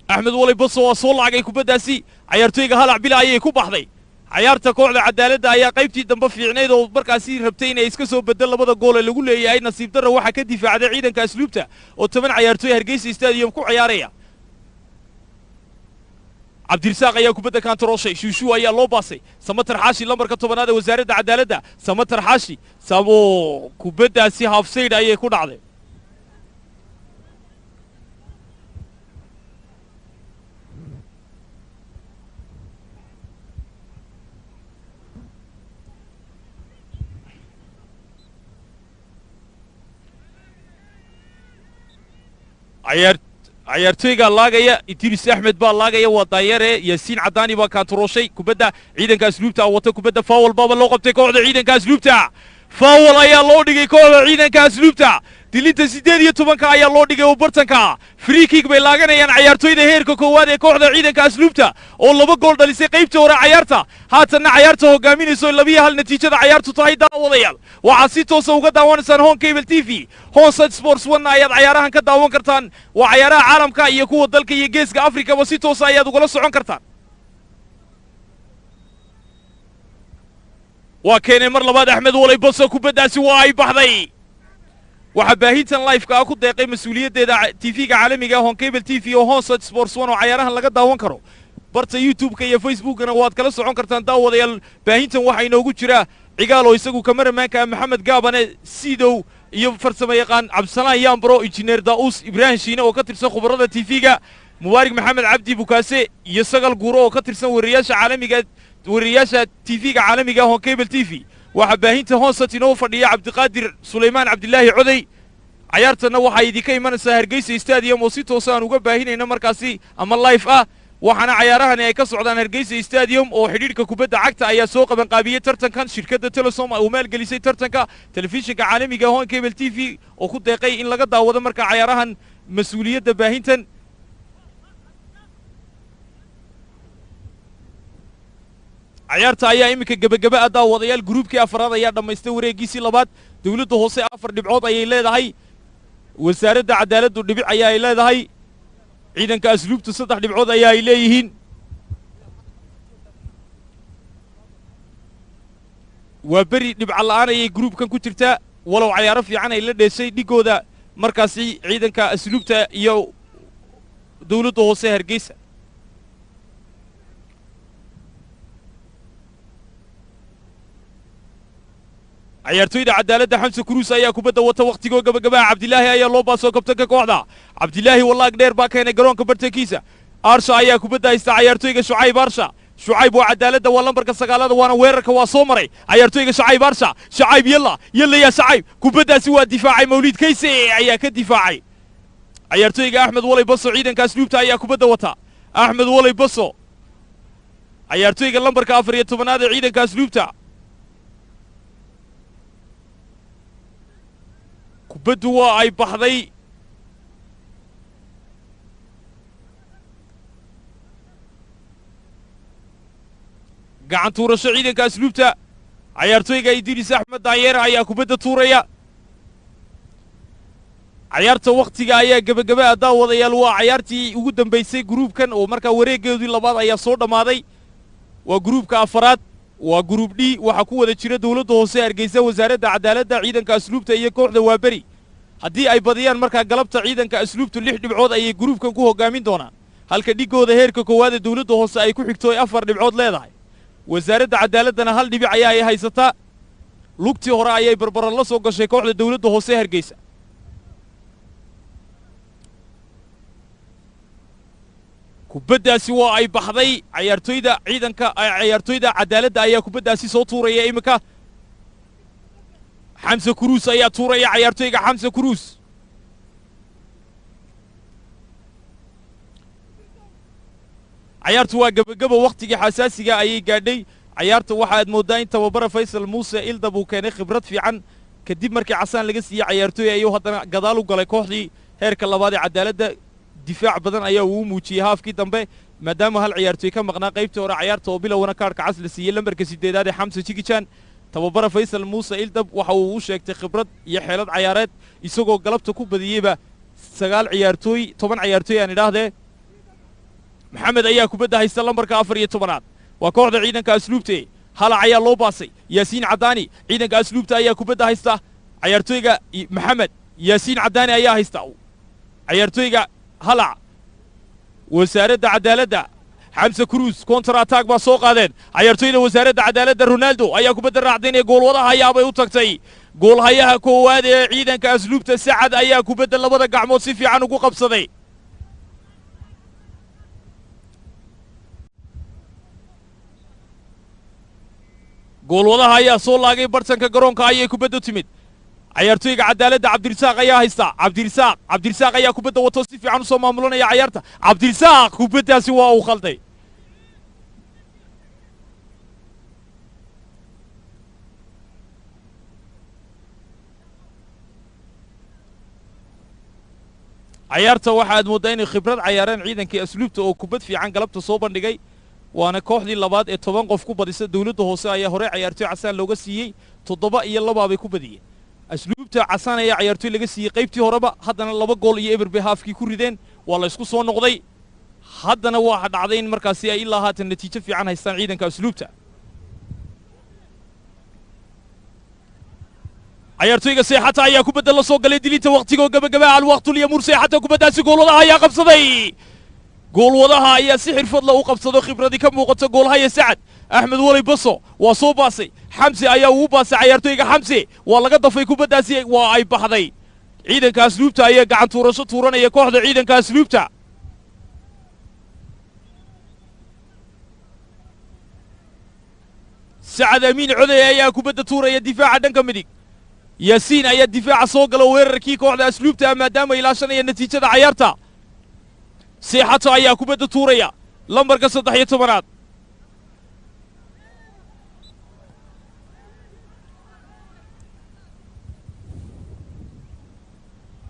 Axmed Walay Baso waa soo laagay kubaddaasi, cayaartooyga Halac Bila ayay ku baxday. Cayaarta kooxda cadaaladda ayaa qaybtii dambe fiicnayd oo markaasi rabtay inay iska soo bedel labada gool ee lagu leeyahay. Nasiib darra waxaa ka difaacday ciidanka asluubta oo 10 cayaartooy Hargeysa Stadium ku ciyaaraya. Cabdirasaaq ayaa kubadda kaantarooshay. Shuushuu ayaa loo baasay. Samatar Xaashi, lambarka 10aad ee wasaaradda cadaaladda. Samatar Xaashi samo kubaddaasi hafsayd ayay ku dhacday. Cayaartooygaa laagaya, Idriis Axmed baa laagaya, waa Daayare. Yaasiin Cadaani baa kaantarooshay kubadda. Ciidanka asluubta wata kubadda. Faawal baaba loo qabtay kooxda ciidanka asluubta. Faawal ayaa loo dhigay kooxda ciidanka asluubta. Dilinta 18-ka ayaa loo dhigay oo bartanka. Free kick bay laaganayaan cayaartooyda heerka koowaad ee kooxda ciidanka asluubta oo 2 gool dhalisay qaybta hore cayaarta, haatanna cayaarta hogaaminayso 2-1 natiijada cayaartu tahay. Daawadayaal, waxaad si toosa uga daawanaysaan Horn Cable TV, Hornside Sports One ayaad cayaarahan ka daawan kartaan. Waa cayaaraha caalamka iyo kuwa dalka iyo geeska Afrikaba si toosa ayaad ugala socon kartaan. Waa keenay mar labaad Axmed Walay Baso, kubaddaasi waa ay baxday. Waxaa baahintan live-ka ah ku deeqay mas-uuliyaddeeda TV-ga caalamiga Horn Cable TV oo Hornside Sports One oo cayaarahan laga daawan karo. Barta YouTube-ka iyo Facebookana waad kala socon kartaan daawadayaal. Baahintan waxaa inoogu jira Cigaal oo isagu kamaramaanka ah, Maxamed Gaabane Sidow iyo farsamo yaqaan Cabdisalaan Yaambro, injineer Daa'uus Ibraahim Shiine oo ka tirsan khubarada TV-ga, Mubaarig Maxamed Cabdi Bukaase iyo Sagal Guuro oo ka tirsan wariyaasha caalamiga, wariyaasha TV-ga caalamiga Horn Cable TV. Waxaa baahinta Honsat inoo fadhiya Cabdiqaadir Sulaymaan Cabdilaahi Coday. Cayaartana waxaa idinka imanaysaa Hargeysa Stadium oo si toosa aan uga baahinayno markaasi ama live ah. Waxaana cayaarahani ay ka socdaan Hargeysa Stadium oo xidhiidhka kubadda cagta ayaa soo qabanqaabiyey tartankan. Shirkadda Telesom uu maalgelisay tartanka, telefishinka caalamiga Horn Cable TV oo ku deeqay in laga daawado marka cayaarahan mas-uuliyadda baahintan. Cayaarta ayaa iminka gebagebe ah daawadayaal. Gruubkii afraad ayaa dhammaystay wareegiisii labaad. Dowladda hoose 4 dhibcood ayay leedahay, wasaaradda cadaaladdu dhibic ayaa ay leedahay, ciidanka asluubtu 3 dhibcood ayaa ay leeyihiin. Waa beri dhibco la'aan ayay gruubkan ku jirtaa, walow cayaaro fiican ay la dheeshay dhigooda markaasi ciidanka asluubta iyo dowladda hoose Hargeysa. Ciyaartoyda cadaaladda Xamse Kuruus ayaa kubadda wata waqtigoo gabagabaa. Cabdilaahi ayaa loo baasoo kabtanka kooxda. Cabdilaahi wallaag dheer baa keenay garoonka bartankiisa. Arsha ayaa kubadda haysta ciyaartoyga Shucayb Arsha. Shucayb waa cadaaladda, waa lambarka 9aad, waana weerarka, waa soo maray ciyaartoyga Shucayb Arsha. Shucayb yalla yalla yaa Shucayb, kubaddaasi waa difaacay Mawliid Kayse ayaa ka difaacay. Ciyaartoyga Axmed Walay Baso ciidanka asluubta ayaa kubadda wata. Axmed Walay Baso ciyaartoyga lambarka 14aad ee ciidanka asluubta. Kubaddu waa ay baxday. Gacan tuurasho ciidanka asluubta. Ciyaartoyga Idriis Axmed Daanyeer ayaa kubadda tuuraya. Cayaarta wakhtiga ayaa gebagaba daawadayaal. Waa cayaartii ugu dambaysay gruubkan oo markaa wareegeedii labaad ayaa soo dhammaaday. Waa gruubka afaraad, waa gruub D. Waxaa ku wada jira dowladda hoose Hargeysa, wasaaradda cadaaladda, ciidanka asluubta iyo kooxda Waaberi. Haddii ay badiyaan markaa galabta ciidanka asluubtu 6 dhibcood ayay gruubkan ku hoggaamin doonaan, halka dhigooda heerka koowaad ee dowladda hoose ay ku xigto ay 4 dhibcood leedahay. Wasaaradda cadaaladdana 1 dhibic ayaa ay haysataa. Lugtii hore ayay barbaro la soo gashay kooxda dowladda hoose Hargeysa. Kubaddaasi waa ay baxday. Ciyaartoyda ciidanka ciyaartoyda cadaaladda ayaa kubaddaasi soo tuuraya iminka. Xamse Kuruus ayaa tuuraya, ciyaartoyga Xamse Kuruus. Cayaartu waa gebagabo, wakhtigii xasaasiga ayay gaadhay cayaarta. Waxaad mooddaa in tababara Faysal Muuse Ildab uu keenay khibrad fiican. Kadib markii casaan laga siiyey cayaartooy ayuu haddana gadaal u galay kooxdii heerka labaad ee cadaaladda. Difaac badan ayaa uu muujiyey haafkii dambe, maadaama hal ciyaartooy ka maqnaa qaybtii hore cayaarta oo bilowna kaarhka cas la siiyey lambarka 8aad ee Xamse Jigijan. Tababara Faysal Muuse Ildab waxa uu u sheegtay khibrad iyo xeelad cayaareed, isagoo galabta ku badiyeyba 9 ciyaartooy, 10 ciyaartooy aan idhaahdee. Maxamed ayaa kubadda haysta, lambarka 14aad, waa kooxda ciidanka asluubte. Halac ayaa loo baasay Yaasiin Cadaani. Ciidanka asluubta ayaa kubadda haysta. Ciyaartooyga Maxamed Yaasiin Cadaani ayaa haysta, ciyaartooyga Halac. Wasaaradda cadaaladda Xamse Cruise counter attack baa soo qaadeen ciyaartooyda wasaaradda cadaaladda. Ronaldo ayaa kubadda raacdaynaya, goolwadaha ayaabay u tagtay. Goolhayaha koowaad ee ciidanka asluubta Sacad ayaa kubadda labada gacmood si fiican ugu qabsaday. Goolwadaha ayaa soo laagay, bartanka garoonka ayay kubadda timid. Ciyaartooyga cadaaladda Cabdirisaaq ayaa haysta. Cabdirisaaq, Cabdirisaaq ayaa kubadda wato, si fiican usoo maamulanaya cayaarta. Cabdirisaaq kubaddaasi waa uu khalday. Cayaarta waxaad mooddaa inay khibrad cayaareen ciidankii asluubta oo kubad fiican galabta soo bandhigay, waana kooxdii labaad ee 10 qof ku badisa. Dowladda hoose ayaa hore ciyaartooy casaan looga siiyey, 7-2 bay ku badiyeen. Asluubta casaan ayaa ciyaartooy laga siiyey qaybtii horeba, haddana 2 gool iyo 0 bay haafkii ku rideen. Waa la isku soo noqday, haddana waxa dhacday in markaasi ay ilaa haatan natiijo fiican haystaan ciidanka asluubta. Ciyaartooyga Seexata ayaa kubadda la soo galay dilinta waqtigoo gabagaba. Alwaqtul yamur. Seexata kubaddaasi goolwadaha ayaa qabsaday. Goolwadaha ayaa si xirfadla u qabsado, khibradii ka muuqato goolhaya Sacad. Axmed Wali Baso waa soo baasay, Xamse ayaa ugu baasay. Ciyaartooyga Xamse waa laga dafay, kubaddaasi waa ay baxday. Ciidanka asluubta ayaa gacan tuurasho tuuranaya, kooxda ciidanka asluubta. Sacad Amiin Codey ayaa kubadda tuuraya difaaca dhanka midig. Yaasiin ayaa difaaca soo gala weerarkii kooxda asluubta, maadaama ilaashanaya natiijada cayaarta. Seexato ayaa kubadda tuuraya, lambarka 13aad.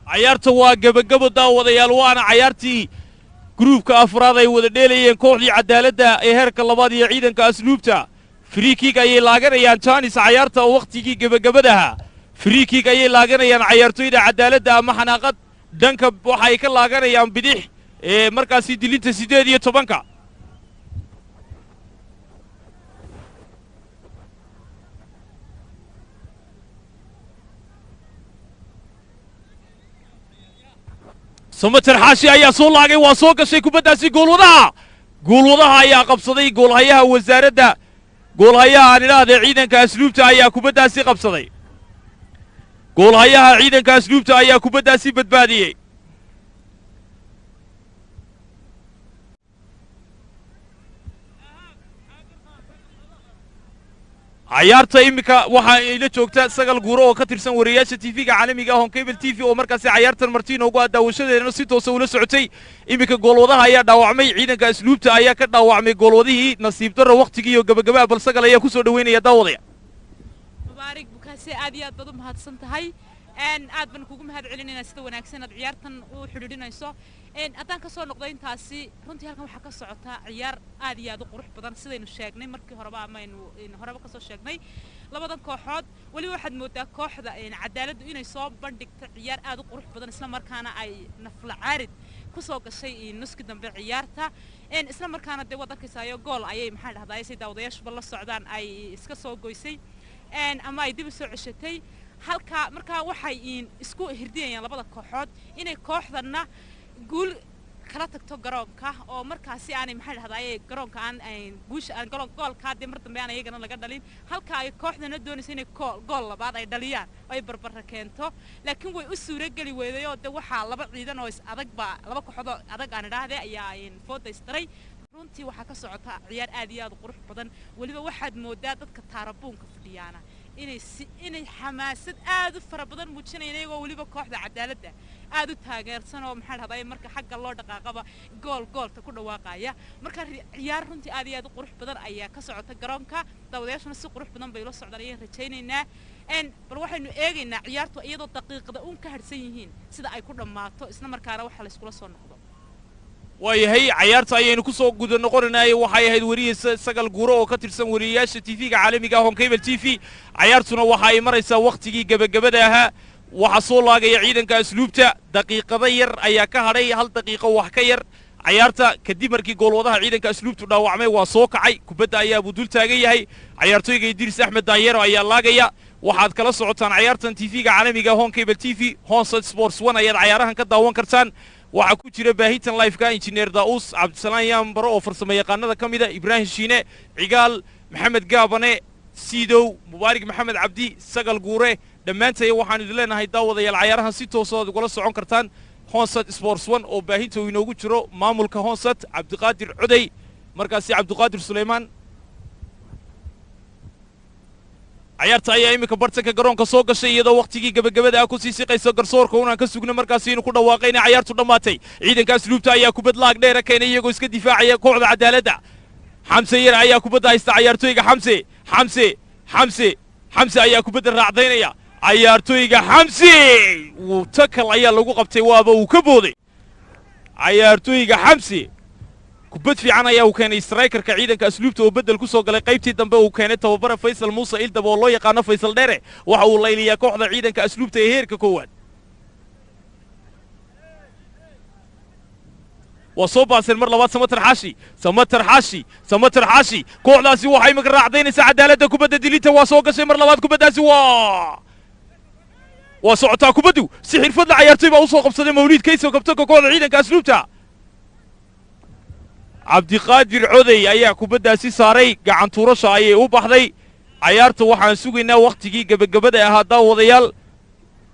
Cayaarta waa gebagabo daawadayaal, waana cayaartii gruubka afraad ay wada dheelayeen kooxdii cadaaladda ee heerka labaad iyo ciidanka asluubta. Free kick ayay laaganayaan janis cayaarta oo wakhtigii gebagabadaha. Free kick ayay laaganayaan cayaartoyda cadaaladda ama xanaaqad. Dhanka waxay ka laaganayaan bidix ee markaasi dilinta 18-ka. Samater Xaashi ayaa soo laagay, waa soo gashay kubaddaasi goolwadaha. Goolwadaha ayaa qabsaday, goolhayaha wasaaradda, goolhayaha aan idhaahdee ciidanka asluubta ayaa kubaddaasi qabsaday. Goolhayaha ciidanka asluubta ayaa kubaddaasi badbaadiyey. Cayaarta iminka waxa ay la joogta Sagal Guuro oo ka tirsan wariyaasha TV-ga caalamiga ah Horn Cable TV, oo markaasi cayaartan marti inoogu ah, daawashadeedana si toosa ula socotay. Iminka goolwadaha ayaa dhaawacmay, ciidanka asluubta ayaa ka dhaawacmay goolwadihii, nasiib darro wakhtigii iyo gabagabaa. Bal Sagal ayaa kusoo dhoweynaya daawadaya. Mubaarig Bukaase, aad iyo aad baad u mahadsan tahay, aad baan kugu mahad celinaynaa sida wanaagsan aad ciyaartan u xidhiidhinayso. Haddaan kasoo noqdo intaasi, runtii halkan waxaa ka socota ciyaar aad iyo aad u qurux badan, sidaynu sheegnay markii horeba amaynu horeba kasoo sheegnay labadan kooxood. Weliba waxaad moodaa kooxda Cadaaladdu inay soo bandhigto ciyaar aad u qurux badan, isla markaana ay nafla caarid kusoo gashay nuski dambe ciyaarta. Isla markaana dee waad arkaysaayo, gool ayay, maxaan dhahdaa, say daawadayaashuba la socdaan, ay iska soo goysay ama ay dib u soo ceshatay halka. Markaa waxay isku hirdiyayaan labada kooxood inay kooxdanna guul kala tagto garoonka, oo markaasi aanay, maxaa dhahdaye, garoonka aan guusha aan goolkaa dee mar dambe aan iyagana laga dhalin, halka ay kooxdana doonayso inay gool labaad ay dhaliyaan oo ay barbara keento. Laakiin way u suurageli weyday, oo de waxaa laba ciidan oo is adag baa, laba kooxood oo adag aan idhaahdee, ayaa fooda isdaray. Runtii waxaa ka socota ciyaar aad iyo aad u qurux badan. Weliba waxaad moodaa dadka taarabuunka fadhiyaana inay si inay xamaasad aad u fara badan muujinayaan, iyagoo weliba kooxda Cadaaladda aad u taageersan, oo maxaa dhahday, marka xagga loo dhaqaaqaba gool goolta ku dhawaaqaya. Marka ciyaar runtii aad iyo aad u qurux badan ayaa ka socota garoonka, daawadayaashuna si qurux badan bay ula socdaan ayaan rajaynaynaa. Bal waxaynu eegaynaa ciyaartu iyadoo daqiiqada uun ka harsan yihiin sida ay ku dhammaato, isla markaana waxa layskula soo noqdo. Waayahay, cayaarta ayaynu kusoo guda noqonaynaay. Waxay ahayd weriye Sagal Guuro oo ka tirsan wariyeyaasha TV-ga caalamiga ah Horn Cable TV. Cayaartuna waxa ay maraysaa wakhtigii gebagabada ahaa. Waxaa soo laagaya ciidanka asluubta, daqiiqado yar ayaa ka hadhay, hal daqiiqo wax ka yar cayaarta, kadib markii goolwadaha ciidanka asluubtu dhaawacmay. Waa soo kacay, kubadda ayaa buu dul taagan yahay. Cayaartooyga Idriis Axmed Daanyero ayaa laagaya. Waxaad kala socotaan cayaartan TV-ga caalamiga Horn Cable TV, Hornside Sports One ayaad cayaarahan ka daawan kartaan. Waxaa ku jira baahitan live-ka Injineer Daa'uus Cabdisalaan Yaambaro oo farsamo yaqaanada ka mida, Ibraahim Shiine Cigaal, Maxamed Gaabane Siidow, Mubaarig Maxamed Cabdi, Sagal Guure. Dhammaantaya waxaan idin leenahay, daawadayaal, cayaarahan si toosa aad ugala socon kartaan Honsat Sports One, oo baahinta uu inoogu jiro maamulka Honsat, Cabdiqaadir Codey, markaasi Cabdiqaadir Suleymaan. Cayaarta ayaa iminka bartanka garoonka soo gashay, iyadoo wakhtigii gebagabada ah kusii siqaysa. Garsoorka unaan ka sugna markaasi inuu ku dhawaaqay inay cayaartu dhammaatay. Ciidanka asluubta ayaa kubad laag dheera keenay, iyagoo iska difaacaya kooxda Cadaaladda. Xamse Yar ayaa kubadda haysta. Cayaartooyga Xamse, Xamse, Xamse, Xamse ayaa kubadda raacdaynaya. Cayaartooyga Xamse wuu takal ayaa lagu qabtay, waaba uu ka booday cayaartooyga Xamse. Kubad fiican ayaa uu keenay strikerka ciidanka asluubta oo beddel ku soo galay qaybtii dambe uu keenay tababare Faysal Muuse Ildab, oo loo yaqaano Faysal Dheere. Waxa uu layliyaa kooxda ciidanka asluubta ee heerka koowaad. Waa soo baaseen mar labaad. Samatar Xaashi, Samatar Xaashi, Samatar Xaashi. Kooxdaasi waxay imika raacdaynaysaa Cadaaladda. Kubadda dilinta waa soo gashay mar labaad. Kubaddaasi waa socotaa. Kubaddu si xirfadla cayaartoy baa usoo qabsaday, Mawliid Kayso, kabtanka kooxda ciidanka asluubta. Cabdiqaadir Codey ayaa kubaddaasi saaray, gacan tuurasha ayay u baxday. Cayaarta waxaan sugaynaa wakhtigii gebagabada ahaa. Daawadayaal,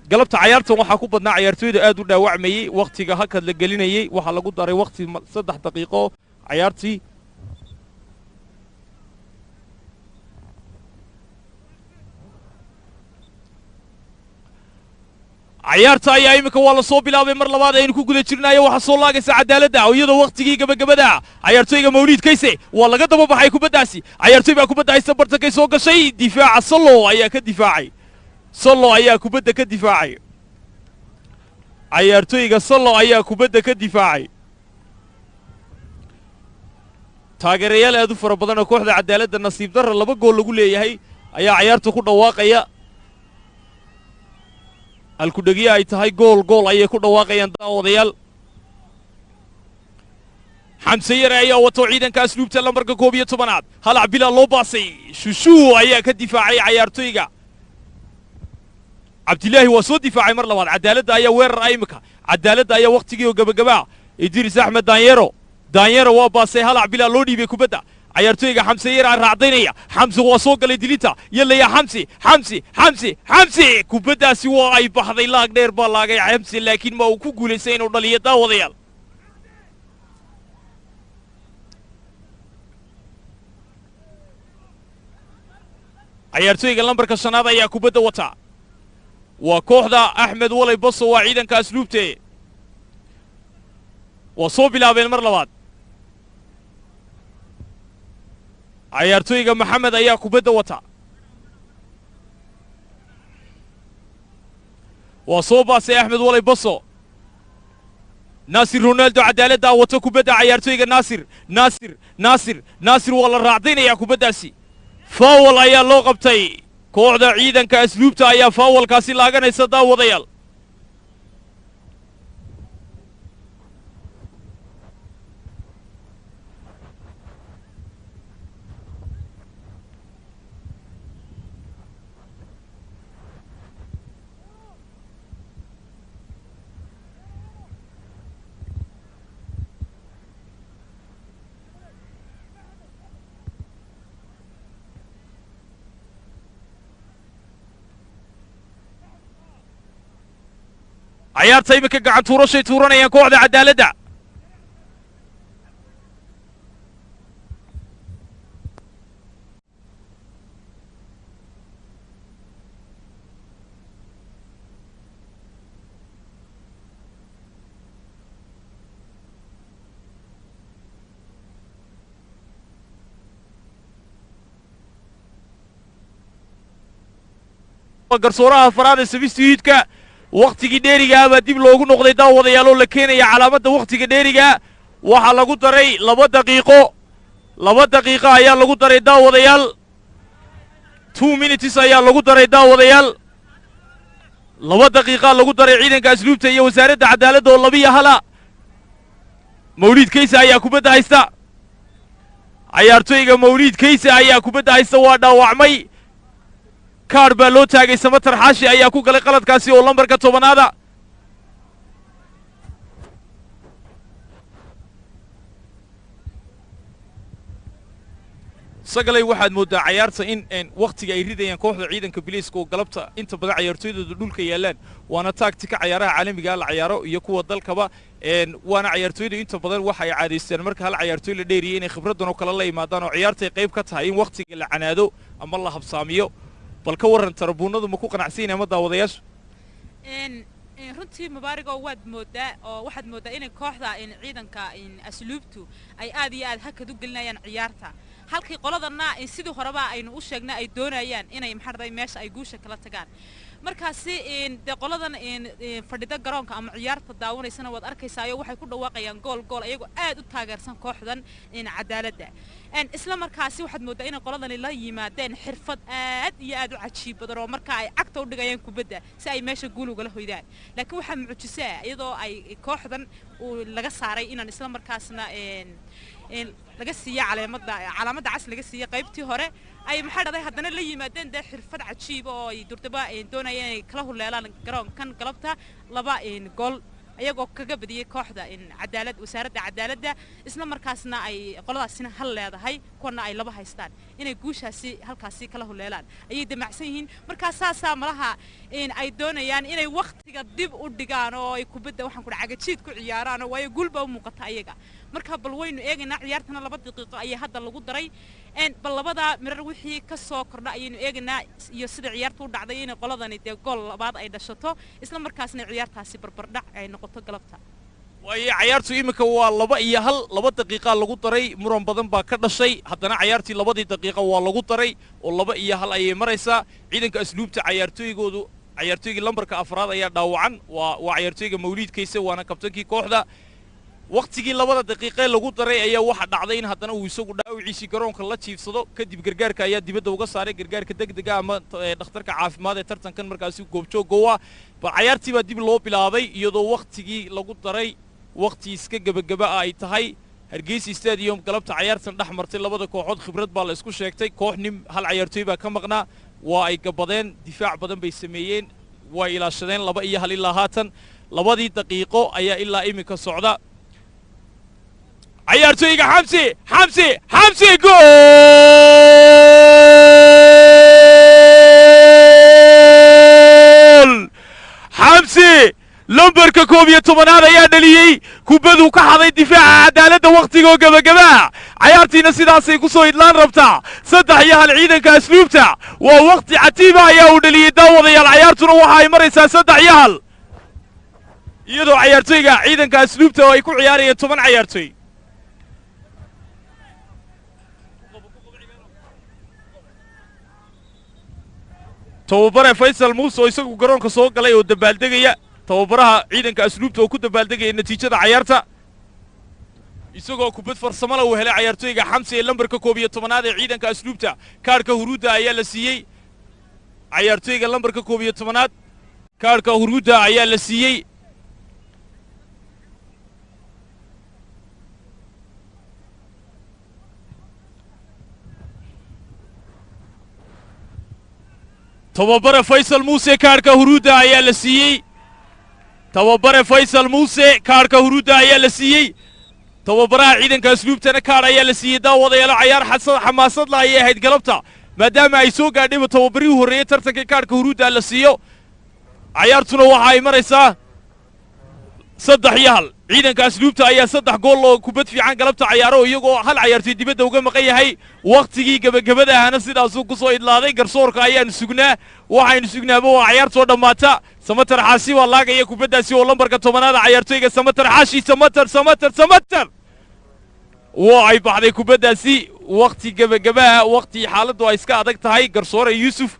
galabta cayaartan waxaa ku badnaa cayaartooyda aad u dhaawacmayey, wakhtiga hakad la gelinayey. Waxaa lagu daray wakhti 3 daqiiqo cayaartii. Cayaarta ayaa iminka waa la soo bilaabay mar labaad aynu ku guda jirnaayo. Waxaa soo laagaysa Cadaaladda iyadoo wakhtigii gabagabada. Cayaartooyga Mawliid Kayse waa laga daba baxay kubaddaasi. Cayaartooy baa kubadda haysta, bartankay soo gashay. Difaaca Solo ayaa ka difaacay, Solo ayaa kubadda ka difaacay. Cayaartooyga Solo ayaa kubadda ka difaacay. Taageerayaal aad u fara badan oo kooxda Cadaaladda, nasiib darra laba gool lagu leeyahay, ayaa cayaarta ku dhawaaqaya. Halkudhegiye ay tahay gool gool ayay ku dhawaaqayaan. Daawadayaal, Xamse Yare ayaa wato ciidanka asluubta, lambarka 11aad. Halac Bilaa loo baasay, Shushuu ayaa ka difaacay. Cayaartooyga Cabdilaahi waa soo difaacay mar labaad. Cadaaladda ayaa weerar ah imika, Cadaaladda ayaa wakhtigii oo gabagabaa. Idriis Axmed Daanyero, Daanyero waa baasay. Halac Bilaa loo dhiibay kubadda. Cayaartooyga Xamse Yar raacdaynaya. Xamse waa soo galay dilinta. Yallaya Xamsi, Xamsi, Xamsi, Xamsi! Kubaddaasi waa ay baxday. Laag dheer baa laagay Xamsi, laakiin ma uu ku guulaystay inuu dhaliyo, daawadayaal. Cayaartooyga lambarka shanaad ayaa kubadda wata. Waa kooxda Axmed Walay Baso, waa ciidanka asluubte. Waa soo bilaabeen mar labaad. Cayaartooyga Maxamed ayaa kubadda wata. Waa soo baasay Axmed Walay Baso. Naasir Ronaldo cadaaladdaa wata kubadda. Cayaartooyga Naasir, Naasir, Naasir, Naasir, waa la raacdaynayaa kubaddaasi. Faawal ayaa loo qabtay. Kooxda ciidanka asluubta ayaa faawalkaasi laaganaysa, daawadayaal. Cayaarta iminka gacan tuurashay tuuranayaan kooxda cadaaladda. Garsooraha afaraad ee sabistihiidka. Wakhtigii dheerigaa baa dib loogu noqday, daawadayaal, oo la keenaya calaamadda wakhtiga dheerigaa. Waxaa lagu daray 2 daqiiqo. 2 daqiiqo ayaa lagu daray, daawadayaal. 2 minutes ayaa lagu daray, daawadayaal. 2 daqiiqaa lagu daray ciidanka asluubta iyo wasaaradda cadaaladda oo 2-1. Mawliid Kaysa ayaa kubadda haysta. Cayaartooyga Mawliid Kaysa ayaa kubadda haysta. Waa dhaawacmay, kaadh baa loo taagay. Samatar Xaashi ayaa ku galay qaladkaasi oo lambarka 10aada. Sagalay, waxaad mooddaa cayaarta in wakhtiga ay ridayaan kooxda ciidanka biliiska oo galabta inta badan cayaartooydooda dhulka yaallaan. Waana taagtika cayaaraha caalamiga la cayaaro iyo kuwa dalkaba. Waana cayaartooydu inta badan waxa ay caadaysteen marka hal cayaartooy la dheeriyay inay khibraddan oo kale la yimaadaan, oo ciyaartay qayb ka tahay in wakhtiga la canaado ama la habsaamiyo. Bal ka warran, tarabuunadu ma ku qanacsan ama daawadayaashu? Runtii Mubaarigo, waad moodaa oo waxaad moodaa inay kooxda ciidanka asluubtu ay aad iyo aad hakad u gelinayaan ciyaarta, halkii qoladana sidii horeba aynu u sheegnay ay doonayaan inay, maxaa dhahday, meesha ay guusha kala tagaan. Markaasi dee qoladan fadhida garoonka ama ciyaarta daawanaysana waad arkaysaayo, waxay ku dhawaaqayaan gool, gool, ayagoo aad u taageersan kooxdan cadaaladda. Isla markaasi waxaad moodaa inay qoladani la yimaadeen xirfad aad iyo aad u cajiib badan, oo marka ay cagta u dhigayaan kubadda si ay meesha guul ugala hoydaan. Laakiin waxaa mucjiso ah iyadoo ay kooxdan uu laga saaray inaan isla markaasna laga siiye caleemada, calaamadda cas laga siiyey qaybtii hore, ay, maxaa dhahday, haddana la yimaadeen dee xirfad cajiiba oo ay durdaba doonayeen inay kala huleelaan garoonkan galabta laba gool, ayagoo kaga badiyey kooxda cadaalad, wasaaradda cadaaladda. Isla markaasna ay qoladaasina hal leedahay, kuwana ay laba haystaan, inay guushaasi halkaasi kala huleelaan ayay damacsan yihiin. Markaa saasaa malaha ay doonayaan inay waktiga dib u dhigaan oo ay kubadda, waxaan ku cagajiid ku ciyaaraan, oo waayo guul baa u muuqata ayaga. Marka bal waynu eegaynaa ciyaartana. 2 daqiiqo ayaa hadda lagu daray. Bal labada mirar wixii ka soo kordha ayaynu eegaynaa iyo sida ciyaarta u dhacday, inay qoladani dee gool labaad ay dhashato, isla markaasna ciyaartaasi barbardhac ay noqoto galabta. Waayo, cayaartu iminka waa 2-1. 2 daqiiqaa lagu daray. Muran badan baa ka dhashay. Haddana cayaartii labadii daqiiqa waa lagu daray oo 2-1 ayay maraysaa. Ciidanka asluubta cayaartooygoodu, cayaartooygii lambarka afraad ayaa dhaawacan. Waa cayaartooyga Mawliid Kayse, waana kabtankii kooxda. Wakhtigii labada daqiiqee lagu daray ayaa waxa dhacday in haddana uu isagu dhaawiciisii garoonka la jiifsado. Kadib gargaarka ayaa dibadda uga saaray, gargaarka degdega ama dhakhtarka caafimaad ee tartankan markaasi goobjoogga u ah. Bal cayaartii baa dib loo bilaabay iyadoo wakhtigii lagu daray wakhti iska gebageba ah ay tahay. Hargeysa Stadium galabta cayaartan dhex martay labada kooxood, khibrad baa la isku sheegtay. Koox nin hal cayaartooy baa ka maqnaa. Waa ay gabadeen, difaac badan bay sameeyeen, way ilaashadeen. 2-1 ilaa haatan, labadii daqiiqo ayaa ilaa iminka socda. Cayaartooyga Xamsi, Xamsi, Xamsi, gool! Xamsi lambarka 11aad ayaa dhaliyey kubaduu ka xaday difaaca cadaaladda wakhtigoo gebagabaa. Cayaartiina sidaasay ku soo idlaan rabtaa, 3-1 ciidanka asluubta. Waa wakhti catiiba ayaa uu dhaliyey, daawadayaal. Cayaartuna waxa ay maraysaa 3-1, iyadoo cayaartooyga ciidanka asluubta oo ay ku ciyaarayeen 10 cayaartooy. Tababare Faysal Muuse oo isagu garoonka soo galay oo dabaaldegaya, tababaraha ciidanka asluubta oo ku dabaaldegaya natiijada cayaarta, isagoo kubad farsamala uu helay cayaartooyga Xamsi ee lambarka 11aad ee ciidanka asluubta. Kaarhka huruudda ayaa la siiyey cayaartooyga lambarka 11aad, kaarhka huruudda ayaa la siiyey. Tababare Faysal Muuse kaarhka huruudda ayaa la siiyey. Tababare Faysal Muuse kaarhka huruudda ayaa la siiyey. Tababaraha ciidanka asluubtana kaadh ayaa la siiyey. Daawadayaalo, cayaar xamaasadla ayay ahayd galabta, maadaama ay soo gaadhayba tababarihii horreeyey tartanka kaadhka huruudda la siiyo. Cayaartuna waxa ay maraysaa 3-1. Ciidanka asluubta ayaa 3 gool oo kubad fiican galabta cayaaro, iyagoo hal cayaartoy dibadda uga maqan yahay. Wakhtigii gebagabada ahana sidaasuu ku soo idlaaday. Garsoorka ayaanu sugnaa, waxaynu sugnaaba waa cayaartoo dhammaata. Samatar Xaasi waa laagaya kubaddaasi oo lambarka 10aada cayaartooyga Samatar Xaashi. Samatar, Samatar, Samatar, waa ay baxday kubaddaasi. Wakhti gebagabaha, wakhti xaaladdu ay iska adag tahay. Garsoore Yuusuf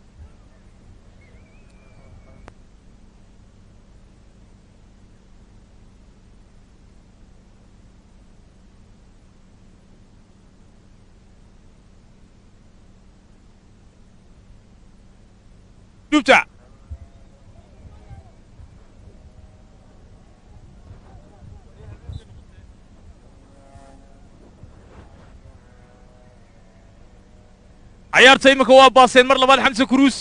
dubta cayaarta iminka waa baaseen mar labaad Xamse Kuruus.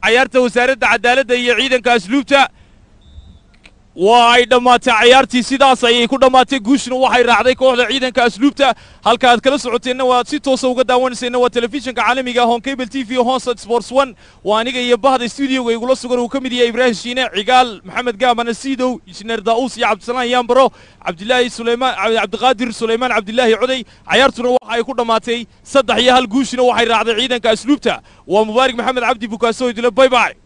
Cayaarta wasaaradda cadaaladda iyo ciidanka asluubta waa ay dhammaatay. Cayaartii sidaas ayay ku dhammaatay, guushna waxay raacday kooxda ciidanka asluubta. Halka aad kala socoteenna waad si toosa uga daawanayseena waa telefishinka caalamiga Horn Cable TV, Hornsat Sports 1. Waa aniga iyo bahda studioga igula sugan uu ka mid yahay Ibraahim Shiine Cigaal, Maxamed Gaabana Siidow, Injineer Daa'uus iyo Cabdisalaan Yaambaro, Cabdilaahi Suleymaan, Cabdiqaadir Suleymaan, Cabdilaahi Coday. Cayaartuna waxa ay ku dhammaatay 3-1, guushina waxay raacday ciidanka asluubta. Waa Mubaarik Maxamed Cabdi Bukaaso idile, bye bye.